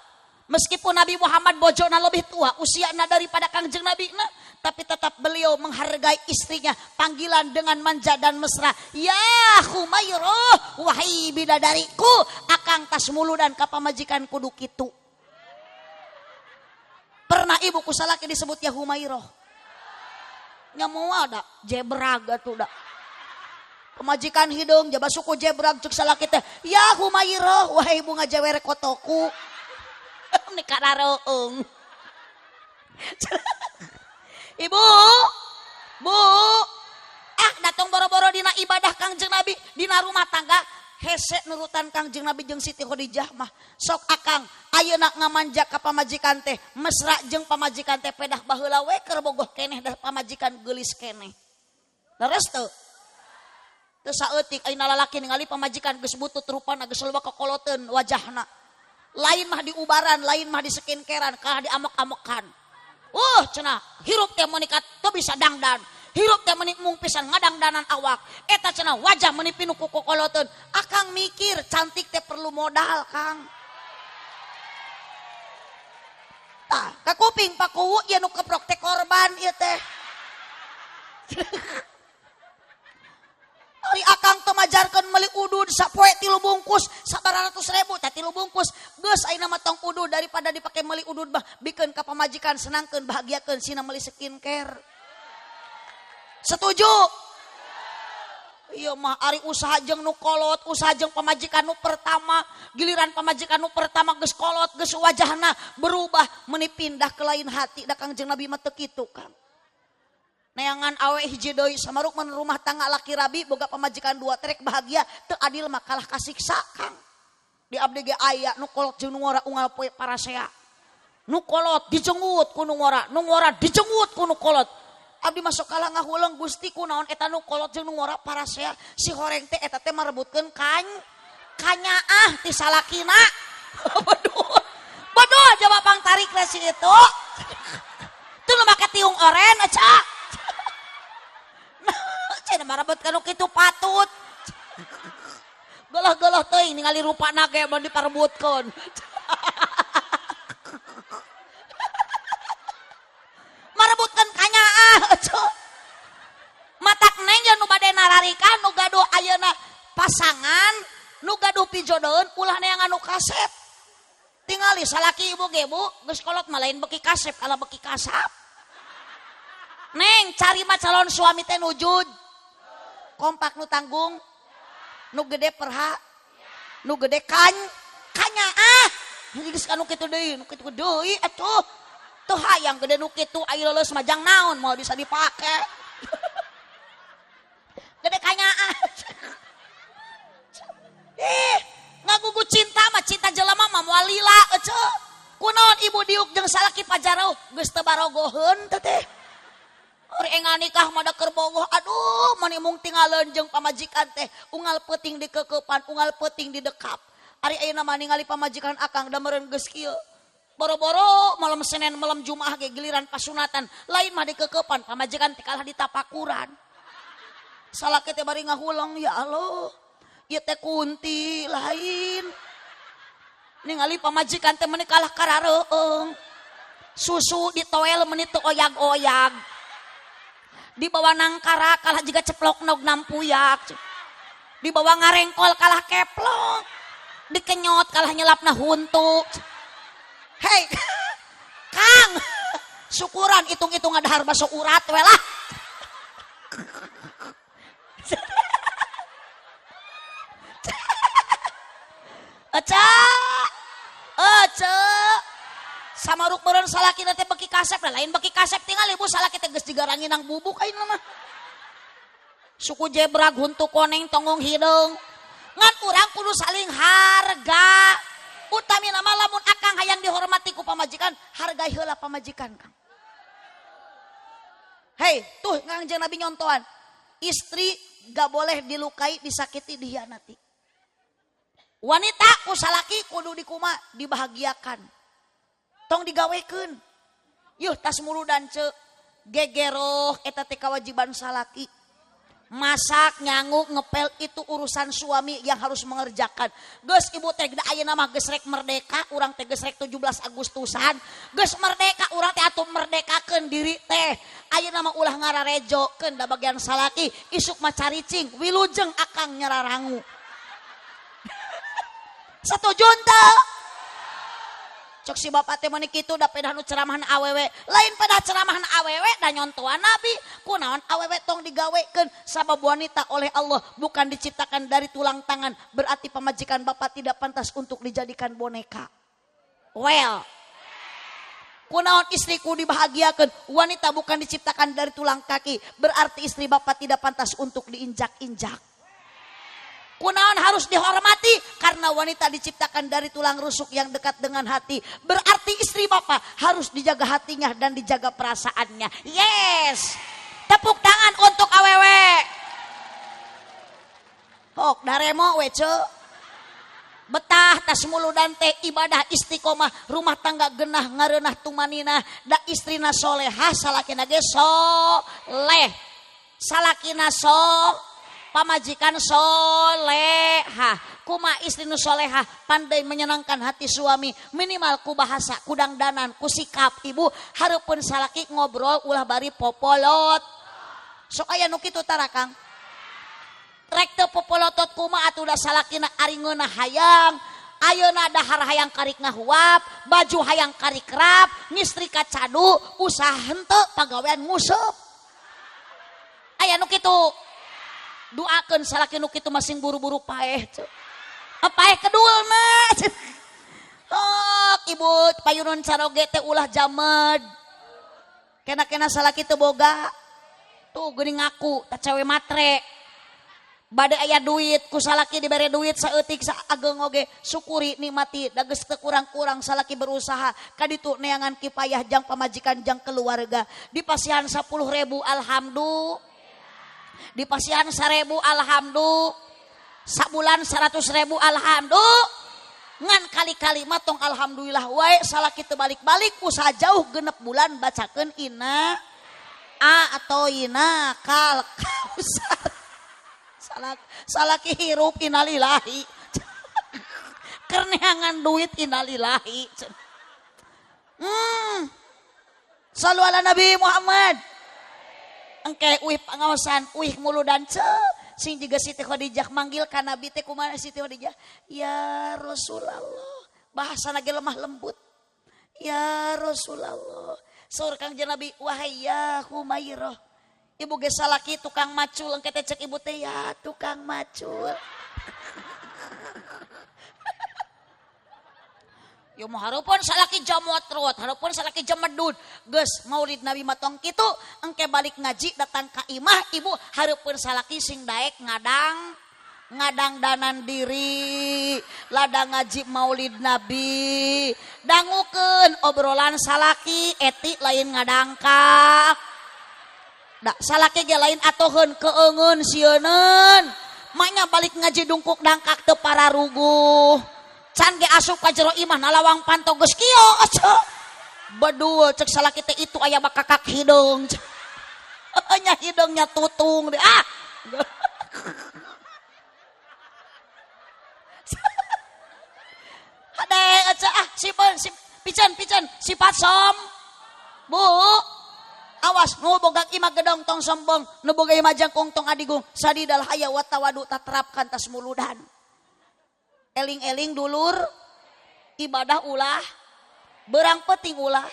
[SPEAKER 4] Meskipun Nabi Muhammad bojona lebih tua usiana daripada Kangjeng Nabi na, tapi tetap beliau menghargai istrinya, panggilan dengan manja dan mesra. Ya Humairah, wahai bidadariku, akang tas muludan ka pamajikan kudu kitu. Pernah ibu ku salaki disebut ya Humairah. Nya moal da jebrag atuh da. Pemajikan hidung jaba suku jebrag cek salaki teh, ya Humairah, wahai bunga jawere kotoku. Ini kararoung. Ibu, bu, ah datang boro-boro dina ibadah Kangjeng Nabi, dina rumah tangga Hese nurutan Kangjeng Nabi jeung Siti Khadijah mah. Sok akang ayeuna ngamanja ka pamajikan teh, mesra jeung pamajikan teh pedah baheula we keur bogoh keneh dah pamajikan geulis keneh. Leres teu? Teu saeutik ayeuna lalaki ningali pamajikan geus butut rupana geus loba kokoloteun wajahna. Lain mah diubaran, lain mah di skincarean, kalah diamok-amokan. Cenah hirup teh meuni teu bisa dangdan. Hirup teh meuni mung pisan ngadangdanan awak. Eta cenah wajah meuni pinuh ku kokoloteun. Akang mikir cantik teh perlu modal, Kang. Tah, ka kuping pakuwu ieu nu keprok teh korban ieu teh. Ari akang teu majarkeun meuli udud sapoe 3 bungkus sabaratus ribu teh 3 bungkus. Geus ayeuna mah tong udud daripada dipake meuli udud mah bikeun ka pamajikan senangkeun bahagiakeun sina meuli skincare. Setuju? Iya mah ari usaha jeung nu kolot, usaha jeung pamajikan nu pertama, giliran pamajikan nu pertama geus kolot, geus wajahna berubah meuni pindah ke lain hati da Kangjeng Nabi mah teu kitu, Kang. Neangan awe hiji deui samaruk mun rumah tangga laki rabi boga pamajikan 2 trek bahagia teu adil mah kalah kasiksa, Kang. Di abdi ge aya nu kolot jeung nu ngora unggal poe parasea. Nu kolot dijenggut ku nu ngora, nu ngora dijenggut ku nu kolot. Abdi masuk kalah ngahuleung Gusti kunaon eta nu kolot jeung nu ngora parasea si horeng teh eta teh marebutkeun kanyaah ti salakina. Bodoh. Bodoh jawab pang tarik si itu. Tuh nu make tiung oren aca. Cenah marebutkeun nu kitu patut. Geuleuh-geuleuh teuing ningali rupana ge mun diparebutkeun. Marebutkeun kanyaah atuh. Matak neng nu bade nararikan nu gaduh ayeuna pasangan, nu gaduh pijodoheun ulah neangan nu kasep. Tingali salaki ibu ge bu, geus kolot mah lain beki kasep ala beki kasap. Neng cari mah calon suami teh nujud. Kompak nu tanggung, nu gede perha, nu gede kanyaah. Geus kanu kitu deui, nu kitu deui atuh. Tuh hayang gede nu kitu aya leuleus majang naon moal bisa dipake. Gede kanyaah. Ih, ngagugu cinta mah cinta jelema mah moal lila eceu. Kunaon ibu diuk jeung salaki pajarauh geus teu barogoheun teh teh. Ari enggal nikah mah da keur bogoh aduh mani mung tingaleun jeung pamajikan teh unggal peuting dikeukeupan, unggal peuting didekap. Ari ayeuna mah ningali pamajikan akang da meureun geus kieu. Boro-boro malam Senin malam Jumaah ge giliran pasunatan lain mah dikekepan pamajikan teh kalah ditapakuran. Salaki teh bari ngahuleng ya Allah ieu teh kunti lain. Ningali pamajikan teh meuni kalah karareueung. Susu ditoel meuni teu oyag-oyag. Dibawa nangkara kalah jiga ceplok nog nampuyak. Dibawa ngarengkol kalah keplok. Dikenyot kalah nyelapna huntu. Hei, Kang, syukuran hitung-hitung ada baso urat we lah. Eca, ece, samaruk meureun salaki teh beki kasep, lain beki kasep tinggal ibu salaki teh geus digaranginang bubuk ayeuna mah. Suku jebrag huntu koneng tonggong hideung. Ngan urang kudu saling harga. Utami nama lamun akang hayang dihormati ku pamajikan, hargai heula pamajikan Kang. Hei, tuh Kangjeng Nabi nyontohan. Istri gak boleh dilukai, disakiti, dihianati. Wanita ku salaki kudu dikuma, dibahagiakan. Tong digawekeun. Yuh tas muludan ce gegeroh eta teh kewajiban salaki. Masak, nyanguk, ngepel itu urusan suami yang harus mengerjakan. Geus ibu teh da ayeuna mah geus rek merdeka, urang teh geus rek 17 Agustusan. Geus merdeka urang teh atuh merdekakeun diri teh. Ayeuna mah ulah ngararejokeun da bagian salaki, isuk mah caricing, wilujeng akang nyararangu. Setuju teu? Cok si bapak teh meuni kitu da pedah nu ceramahan awewe. Lain pedah ceramahan awewe da nyontohan Nabi. Kunaon awewe tong digawekeun sabab wanita oleh Allah bukan diciptakan dari tulang tangan. Berarti pamajikan bapak tidak pantas untuk dijadikan boneka. Well, kunaon istriku dibahagiakeun. Wanita bukan diciptakan dari tulang kaki. Berarti istri bapak tidak pantas untuk diinjak-injak. Kunaon harus dihormati? Karena wanita diciptakan dari tulang rusuk yang dekat dengan hati. Berarti istri bapak harus dijaga hatinya dan dijaga perasaannya. Yes. Tepuk tangan untuk awewe. Hok daremo we ce. Betah tas muludan teh ibadah istiqomah, rumah tangga genah ngareunah tumaninah, da istrina solehah salakina ge soleh. Salakina so pamajikan solehah. Kuma istri nu solehah pandai menyenangkan hati suami, minimal ku bahasa, ku dangdanan, ku sikap ibu hareupeun salaki ngobrol ulah bari popolot. Sok aya nu kitu tara Kang. Rek teu popolotot kuma atuh da salakina ari ngeunah hayang, ayeuna dahar hayang karik ngahuap, baju hayang karik rap, ngistrika cadu, usaha henteu pagawean nguseup. Aya nu kitu. Doakeun salaki nu kitu masing buru-buru paeh ceu. Paeh kedulna. Oh, ibu payunun caroge teh ulah jamed. Kena-kena salaki teu boga. Tuh geuning ngaku tah cewe matre. Bade aya duit ku salaki dibere duit saeutik saageng oge syukuri nikmati da geus teu kurang-kurang salaki berusaha kaditu neangan kipayah jang pamajikan jang keluarga dipasihan 10.000 alhamdulillah, dipasihan 1.000 alhamdulillah, sabulan 100.000 alhamdulillah. Ngan kali-kali mah tong alhamdulillah wae salaki teu balik-balik usaha jauh genep bulan bacakeun inna a atau ina kal kausar. Salaki hirup innalillahi. Kerneangan duit innalillahi. Sallu ala Nabi Muhammad. Engke uih pangaosan, uih muludan ce. Sing juga Siti Khadijah manggil ka Nabi teh kumaha Siti Khadijah? Ya Rasulullah. Bahasana ge lemah lembut. Ya Rasulullah. Saur Kangjeng Nabi, wahai ya Humairah. Ibu ge salaki tukang macul engke teh cek ibu teh ya tukang macul. Yo mah hareupeun salaki jamotrot, hareupeun salaki jemedud. Geus maulid Nabi mah tong kitu, engke balik ngaji datang ka imah ibu hareupeun salaki sing daek ngadang danan diri, ladang ngaji maulid Nabi, dangukeun obrolan salaki eti lain ngadangkak. Da salaki ge lain atoheun keungeun sieuneun. Maknya balik ngaji dungkuk dangkak teu pararuguh. Can ge asup ka jero imah nalawang panto geus kieu ceu. Bedul cek salaki teh itu aya bakakak hideung. Nya hideungnya tutung deh. Ah. Hade ece ah sipeun sip piceun piceun sifat som. Bu. Awas nu boga imah gedong tong sombong, nu boga imah jangkung tong adigung, sadidal haya wa tawadu taterapkan tas muludan. Eling-eling dulur, ibadah ulah, berang penting ulah,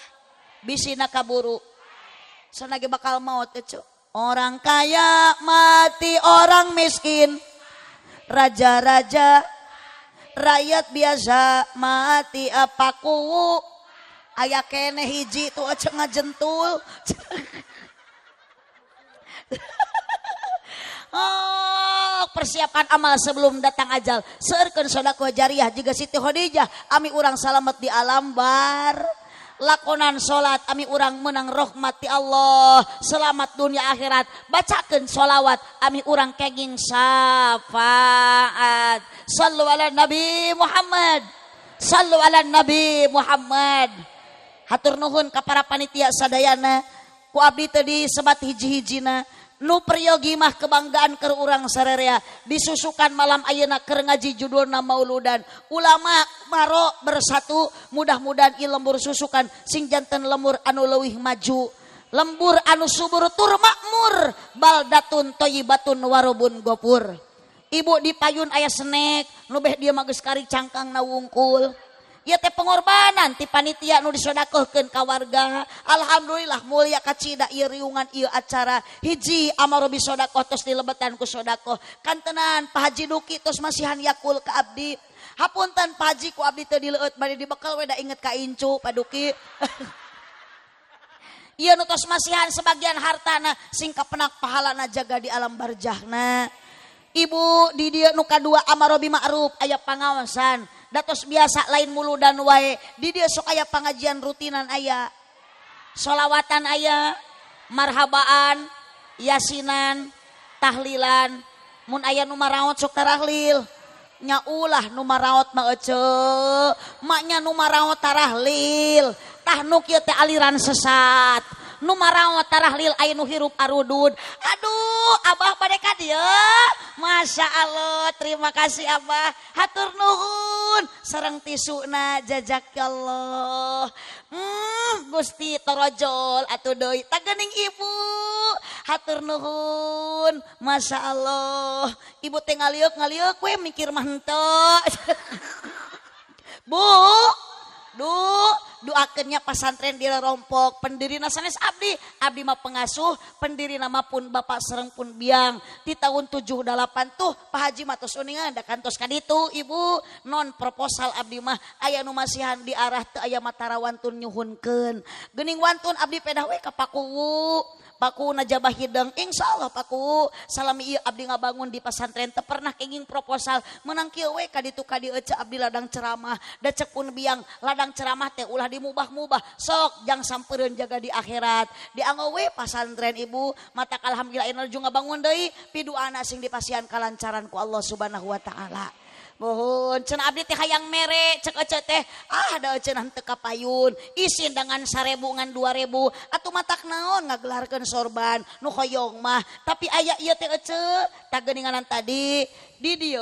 [SPEAKER 4] bisina kaburu. Sanage bakal maut ece. Orang kaya mati orang miskin, raja-raja rakyat biasa mati apa ku. Aya kene hiji tuh aja ngajentul. Oh, persiapan amal sebelum datang ajal. Seurkeun sedekah jariah jiga Siti Khadijah, ami urang salamet di alam bar. Lakonan salat ami urang menang rahmat ti Allah, selamat dunia akhirat. Bacakeun solawat ami urang kenging syafaat. Sallu ala Nabi Muhammad. Sallu ala Nabi Muhammad. Hatur nuhun ka para panitia sadayana, ku abdi teu disebat hiji-hijina. Nu peryogi mah kebanggaan keur urang sarerea disusukan malam ayeuna keur ngaji judulna mauludan. Ulama maro bersatu, mudah-mudahan ieu lembur susukan sing janten lembur anu leuwih maju, lembur anu subur tur makmur, baldatun thayyibatun warobun gopur. Ibu di payun aya snack, nu beh dia mah geus kari cangkangna wungkul. Ieu teh pengorbanan ti panitia nu disodakohkeun ka warga. Alhamdulillah mulia kacida ieu riungan ieu acara. Hiji amarobi sodakoh tos dilebetan ku sodakoh. Kantenan Pak Haji Duki tos masihan yakul ka abdi. Hapunten Pak Haji ku abdi teu dileueut bade dibekel we da inget ka incu Pak Duki. Ieu nu tos masihan sebagian hartana sing kapenak pahalana jaga di alam barjahna. Ibu di dieu nu kadua amaro bi ma'ruf aya pangaosan. Datos biasa lain muludan wae. Di dieu sok aya pangajian rutinan aya. Solawatan aya, marhabaan, yasinan, tahlilan. Mun aya nu maraot sok tarahlil. Nya ulah nu maraot mah eceu, maknya nu maraot tarahlil. Tah nu kieu teh aliran sesat. Nu maraot tarahlil aya nu hirup arudud. Aduh, abah bade ka dieu. Masya Allah, terima kasih abah. Hatur nuhun sareng tisuna jazakallah. Gusti torojol atuh deui. Tagening ibu. Hatur nuhun. Masya Allah. Ibu teh ngaliuk-ngaliuk we mikir mah henteu. Bu, doakeunnya pasantren di Rompok, pendiri sanes abdi, abdi mah pengasuh, pendiri nama pun bapak sareng pun biang. Di tahun 78 tuh Pak Haji mah tos uningan da kantos ka ditu ibu, non proposal abdi mah aya nu masihan di arah teu aya matara wantun nyuhunkeun. Geuning wantun abdi pedah we ka Pakuwu. Paku najabah hideng, insyaallah Paku salami ieu abdi ngabangun di pasantren teu pernah kenging proposal menang kieu we ka ditu ka dieu ece abdi ladang ceramah da cek pun biang ladang ceramah teh ulah dimubah-mubah sok jang sampereun jaga di akhirat dianggo we pasantren ibu matak alhamdulillah nuju ngabangun deui piduana sing dipasihan kalancaran ku Allah Subhanahu wa taala. Mohon cenah abdi teh hayang mere cek ece teh ah da cenah teu kapayun isin dengan 1000 ngan 2000 atuh matak naon ngagelarkeun sorban nu hoyong mah tapi aya ieu teh ece tageuninganan tadi di dieu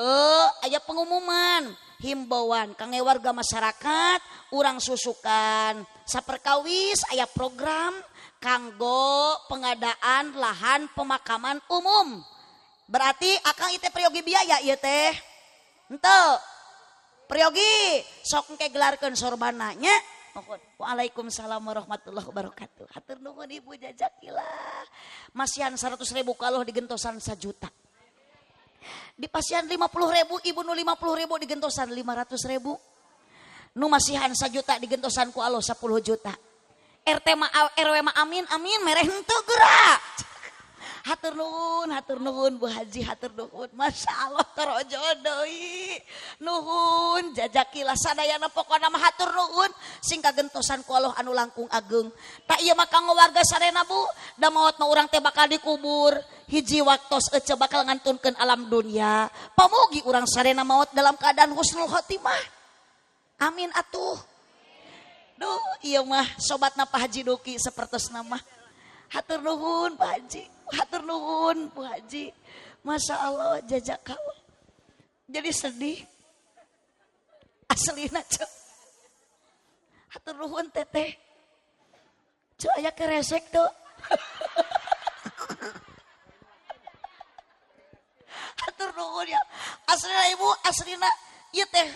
[SPEAKER 4] aya pengumuman himbauan kangge warga masyarakat urang susukan saperkawis aya program kanggo pengadaan lahan pemakaman umum berarti akang ieu teh peryogi biaya ieu teh henteu peryogi sok engke gelarkeun sorbana nya. Waalaikumsalam warahmatullahi wabarakatuh. Hatur nuhun ibu jazakilah. Masihan 100.000 kalau digentosan 1 juta. Di pasihan 50.000 ibu nu 50.000 digentosan 500.000. Nu masihan 1 juta digentosan ku Allah 10 juta. RT ma RW ma amin amin mere henteu gerak. Hatur nuhun Bu Haji, hatur nuhun. Masya Allah torojo deui. Nuhun jajakilah sadayana pokona mah hatur nuhun sing kagentosan ku Allah anu langkung ageng. Tak ieu mah kanggo warga sadayana Bu, da maot mah urang teh bakal dikubur. Hiji waktos ece bakal ngantunkeun alam dunia. Pamugi urang sadayana maot dalam keadaan husnul khotimah. Amin atuh. Duh, ieu mah sobatna Pak Haji Duki sapertosna mah. Hatur nuhun Pak Haji. Hatur nuhun Bu Haji. Masya Allah jazakallah. Jadi sedih. Aslina cek. Hatur nuhun teteh. Cek aya keresek tuh. Hatur nuhun ya. Aslina ibu, aslina ieu teh.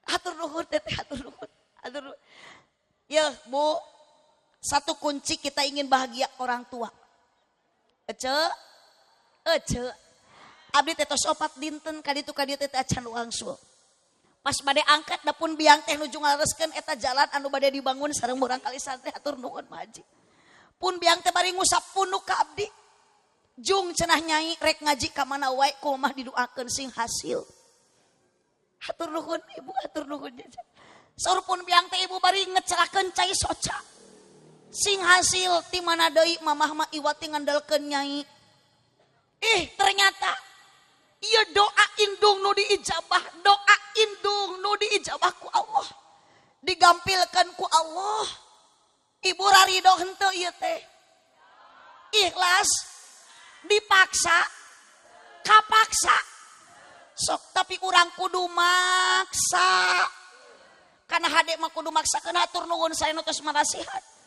[SPEAKER 4] Hatur nuhun teteh, hatur nuhun. Hatur nuhun. Ya Bu, satu kunci kita ingin bahagia orang tua. Ece, ece. Abdi teh tos 4 dinten kaditu kadieu teh acan wangsul. Pas bade angkat da pun biang teh nuju ngalereskeun eta jalan anu bade dibangun sareng murang kali santri hatur nuhun Pak Haji. Pun biang teh bari ngusap punuk ka abdi. Jung cenah nyai rek ngaji ka mana wae kumaha didoakeun sing hasil. Hatur nuhun ibu, hatur nuhun jajan. Saur pun biang teh ibu bari ngecelakeun cai soca. Sing hasil ti mana deui mamah mah iwati ngandalkeun nyai. Ih ternyata ieu doa indung nu diijabah, doa indung nu diijabah ku Allah. Digampilkeun ku Allah. Ibu rarido henteu ieu teh. Ikhlas dipaksa kapaksa. Sok tapi urang kudu maksa. Karena hade mah kudu maksakeun hatur nuhun saena tos marasihat.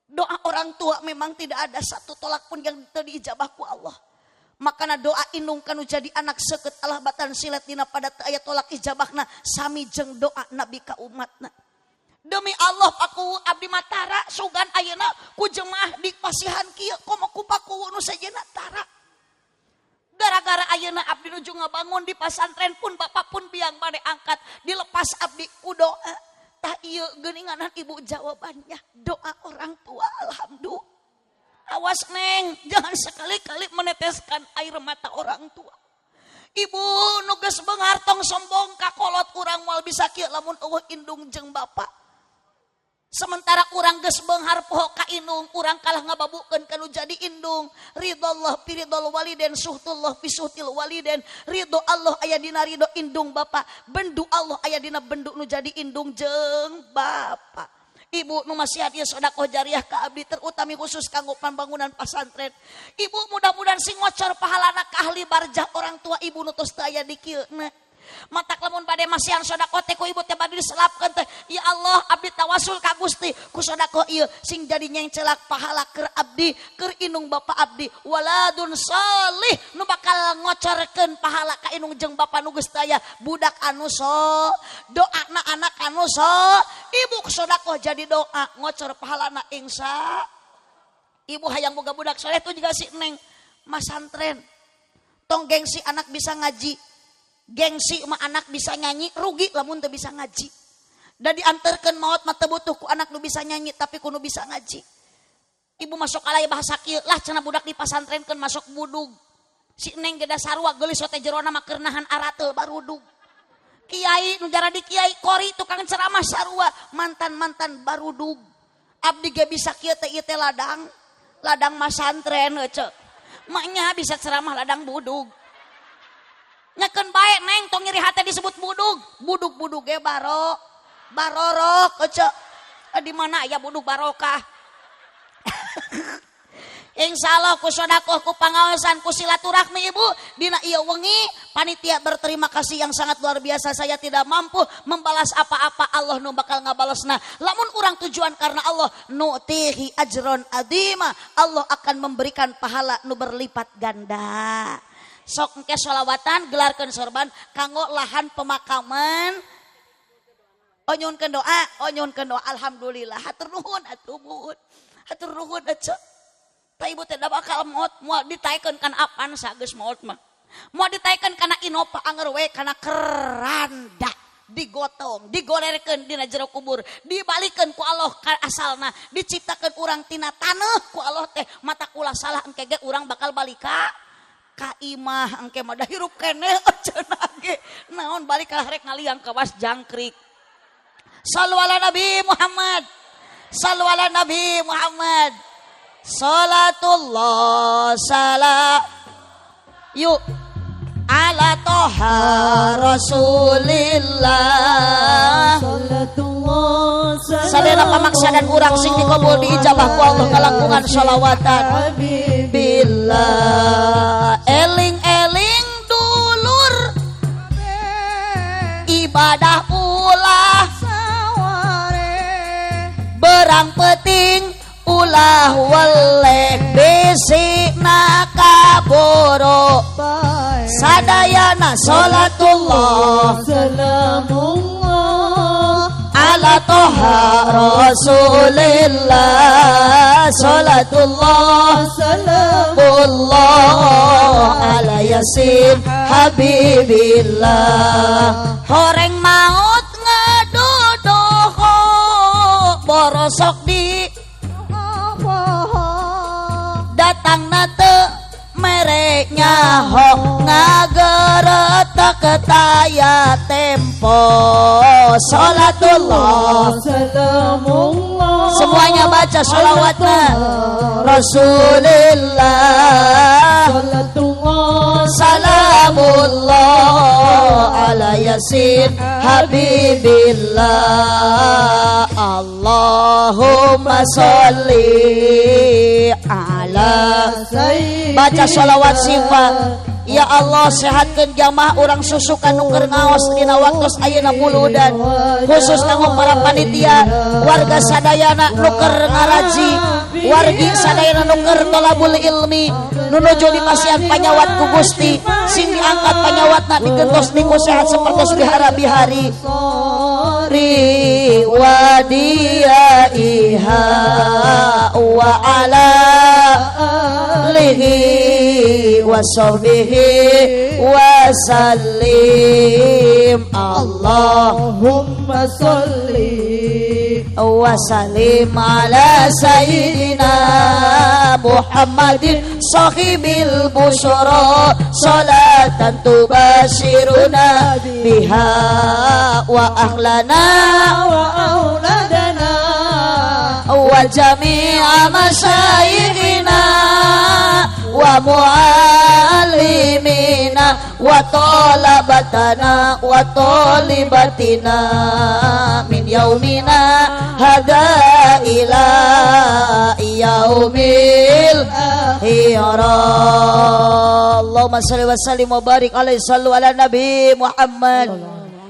[SPEAKER 4] Doa orang tua memang tidak ada satu tolak pun yang diijabah ku Allah. Makana doa indung kanu jadi anak seukeut Allah batan silet dina pada teu aya tolak ijabahna sami jeung doa nabi ka umatna. Demi Allah aku abdi matara sugan ayeuna ku jemaah di pasihan kieu komo ku paku nu sejenna tara. Gara-gara ayeuna abdi nuju ngabangun di pasantren pun bapak pun biang bade angkat dilepas abdi ku doa. Tah ieu geuninganan ibu jawabannya doa orang tua alhamdulillah. Awas neng, jangan sekali-kali meneteskan air mata orang tua. Ibu nu geus beunghar tong sombong ka kolot urang moal bisa kieu lamun eueuh indung jeung bapak. Sementara urang geus beunghar poho ka indung, urang kalah ngababukeun ka nu jadi indung. Ridallah fi ridal waliden, suhtullah fi suhtil waliden. Ridho Allah aya dina ridho indung bapak, bendu Allah aya dina bendu nu jadi indung jeung bapak. Ibu nu masihat ieu sedekah jariah ka abdi terutami khusus kanggo pambangunan pasantren. Ibu mudah-mudahan sing ngocor pahalana ka ahli barjah orang tua ibu nu tos teu aya di kieu. Matak lamun bade masihan sedekah teh ku ibu teh bade diselapkeun teh, ya Allah abdi tawasul ka Gusti ku sedekah ieu sing jadi nyengcelak pahala keur abdi keur indung bapa abdi waladun salih nu bakal ngocorkeun pahala ka indung jeung bapa nu geus teu aya budak anu so doana anak anu so ibu sedekah jadi doa ngocor pahalana insya ibu hayang boga budak soleh tuh juga si neng masantren tong gengsi anak bisa ngaji. Gengsi mah anak bisa nyanyi rugi lamun teu bisa ngaji. Da dianterkeun maot mah teu butuh ku anak nu bisa nyanyi tapi ku nu bisa ngaji. Ibu masuk alay bahasa kieu lah cenah budak dipasantrenkeun masuk budug. Si neng ge da sarua geulis teh jerona mah keur nahan arateul barudug. Kiai nu jaradi kiai kori tukang ceramah sarua mantan-mantan barudug. Abdi ge bisa kieu teh ieu teh ladang, ladang masantren heueuh. Maknya bisa ceramah ladang budug. Nyekeun bae neng tong nyeri hate disebut budug. Budug-budug ge barorok ece. Di mana aya budug barokah. Insyaallah ku sedekah ku pangaosan ku silaturahmi ibu dina ieu wengi panitia berterima kasih yang sangat luar biasa. Saya tidak mampu membalas apa-apa, Allah nu bakal ngabalesna. Lamun urang tujuan karena Allah nutihi ajron adima, Allah akan memberikan pahala nu berlipat ganda. Sok engke sholawatan gelarkeun sorban kanggo lahan pemakaman. Oh nyuhunkeun doa, oh nyuhunkeun doa. Alhamdulillah hatur nuhun atuh nuhun. Hatur nuhun atuh. Ta ibu teh da bakal maot moal ditaekeun kana apan sageus maot mah. Moal ditaekeun kana Innova anger we kana keranda digotong, digolerkeun dina jero kubur, dibalikeun ku Allah ka asalna, diciptakeun urang tina taneuh ku Allah teh mata kula salah engke ge urang bakal balika ka imah engke mah da hirup keneh cenah ge naon balik ka rek ngaliang kawas jangkrik. Sallu ala Nabi Muhammad. Sallu ala Nabi Muhammad. Salatullah salam yuk ala toha Rasulillah.
[SPEAKER 2] Salatullah
[SPEAKER 4] sadayana pamaksadan urang sing dikabul diijabah ku Allah kalangkungan sholawatan billah. Eling-eling dulur ibadah ulah berang peting ulah weleh bisi nakaboro sadayana salatullah
[SPEAKER 2] salamullah
[SPEAKER 4] ala toha Rasulillah. Salatullah salamullah ala yasin habibillah. Horeng maut ngadodoho borosok di datang nate mereknya ho ngageretek taya tempo. Salatullah
[SPEAKER 2] salamullah.
[SPEAKER 4] Semuanya baca sholawatnya Rasulillah.
[SPEAKER 2] Salatullah
[SPEAKER 4] salamullah ala yasin habibillah. Allahumma sholli ala
[SPEAKER 2] sayyidina.
[SPEAKER 4] Baca sholawat sifat. Ya Allah sehatkeun jamaah urang susukan nu keur ngaos dina waktos ayeuna muludan, khusus kanggo para panitia warga sadayana nu keur ngaraji, wargi sadayana nu keur tolabul ilmi nu nuju dipasihan panyawat ku Gusti, sing diangkat panyawatna digentos niku sehat sapertos bihara-bihari ri wadiyaiha wa ala alihi wa sahbihi wa sallim.
[SPEAKER 2] Allahumma salli
[SPEAKER 4] wa sallim ala sayyidina Muhammadin sahibil busyara salatan tubashiruna biha wa ahlana
[SPEAKER 2] wa auladana
[SPEAKER 4] wa jami'a masyayikhina wa muallimina wa talabatana wa talibatina min yaumina hada ila yaumil akhirah. Allahumma shalli wa sallim wa barik alaihi. Sallu ala Nabi Muhammad.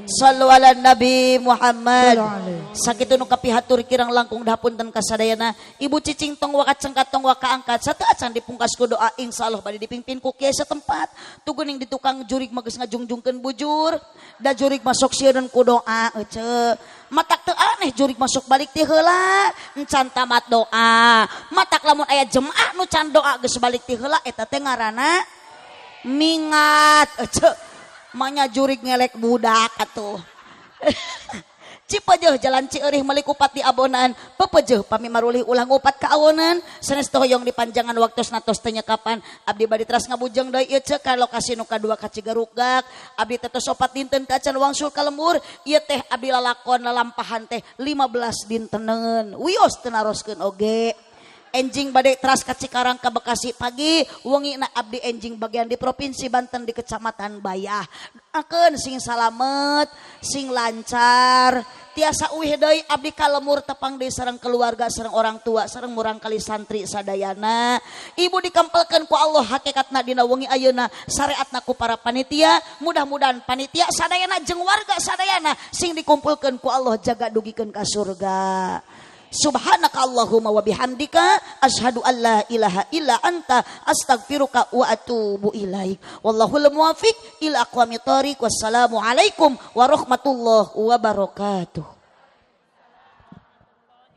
[SPEAKER 4] Sallu ala Nabi Muhammad. Sakitu nu kapihatur kirang langkung dapunten kasadayana. Ibu cicing tong waka cengkat tong waka angkat sateuacan dipungkas ku doa insyaallah bade dipimpin ku kiai setempat. Tuguning di tukang jurig mah geus ngajungjungkeun bujur, da jurig masuk sieun ku doa ece. Matak teu aneh jurig masuk balik ti heula encan tamat doa. Matak lamun aya jemaah nu can doa geus balik ti heula eta teh ngaranna mingat ece. Manya jurig ngelek budak atuh. Cipejeuh jalan Cieurih meuli kupat di abonan, pepejeuh pami marulih ulah ngupat ka awonan, sanes teh hoyong dipanjangan waktosna tos teu nyekapan. Abdi bade teras ngabujeng deui ieu ceuk ka lokasi nu kadua ka Cigarukgak. Abdi teh tos 4 dinten teh acan wangsul ka lembur, ieu teh abdi lalakon lalampahan teh 15 dinteneun. Wios teu naroskeun oge. Enjing bade teras ka Cikarang ka Bekasi pagi, wengi na abdi enjing bagian di Provinsi Banten di Kecamatan Bayah. Akeun sing salamet, sing lancar, tiasa uih deui abdi ka lemur tepang deui sareng keluarga, sareng orang tua, sareng murang kali santri sadayana. Ibu dikempelkeun ku Allah hakikatna dina wengi ayeuna, syariatna ku para panitia, mudah-mudahan panitia sadayana jeung warga sadayana sing dikumpulkeun ku Allah jaga dugikeun ka surga. Subhanaka Allahumma wa bihamdika asyhadu an la ilaha illa anta astaghfiruka wa atubu ilaik. Wallahul muwaffiq ila aqwamit thoriq. Wassalamu alaikum warahmatullahi wabarakatuh.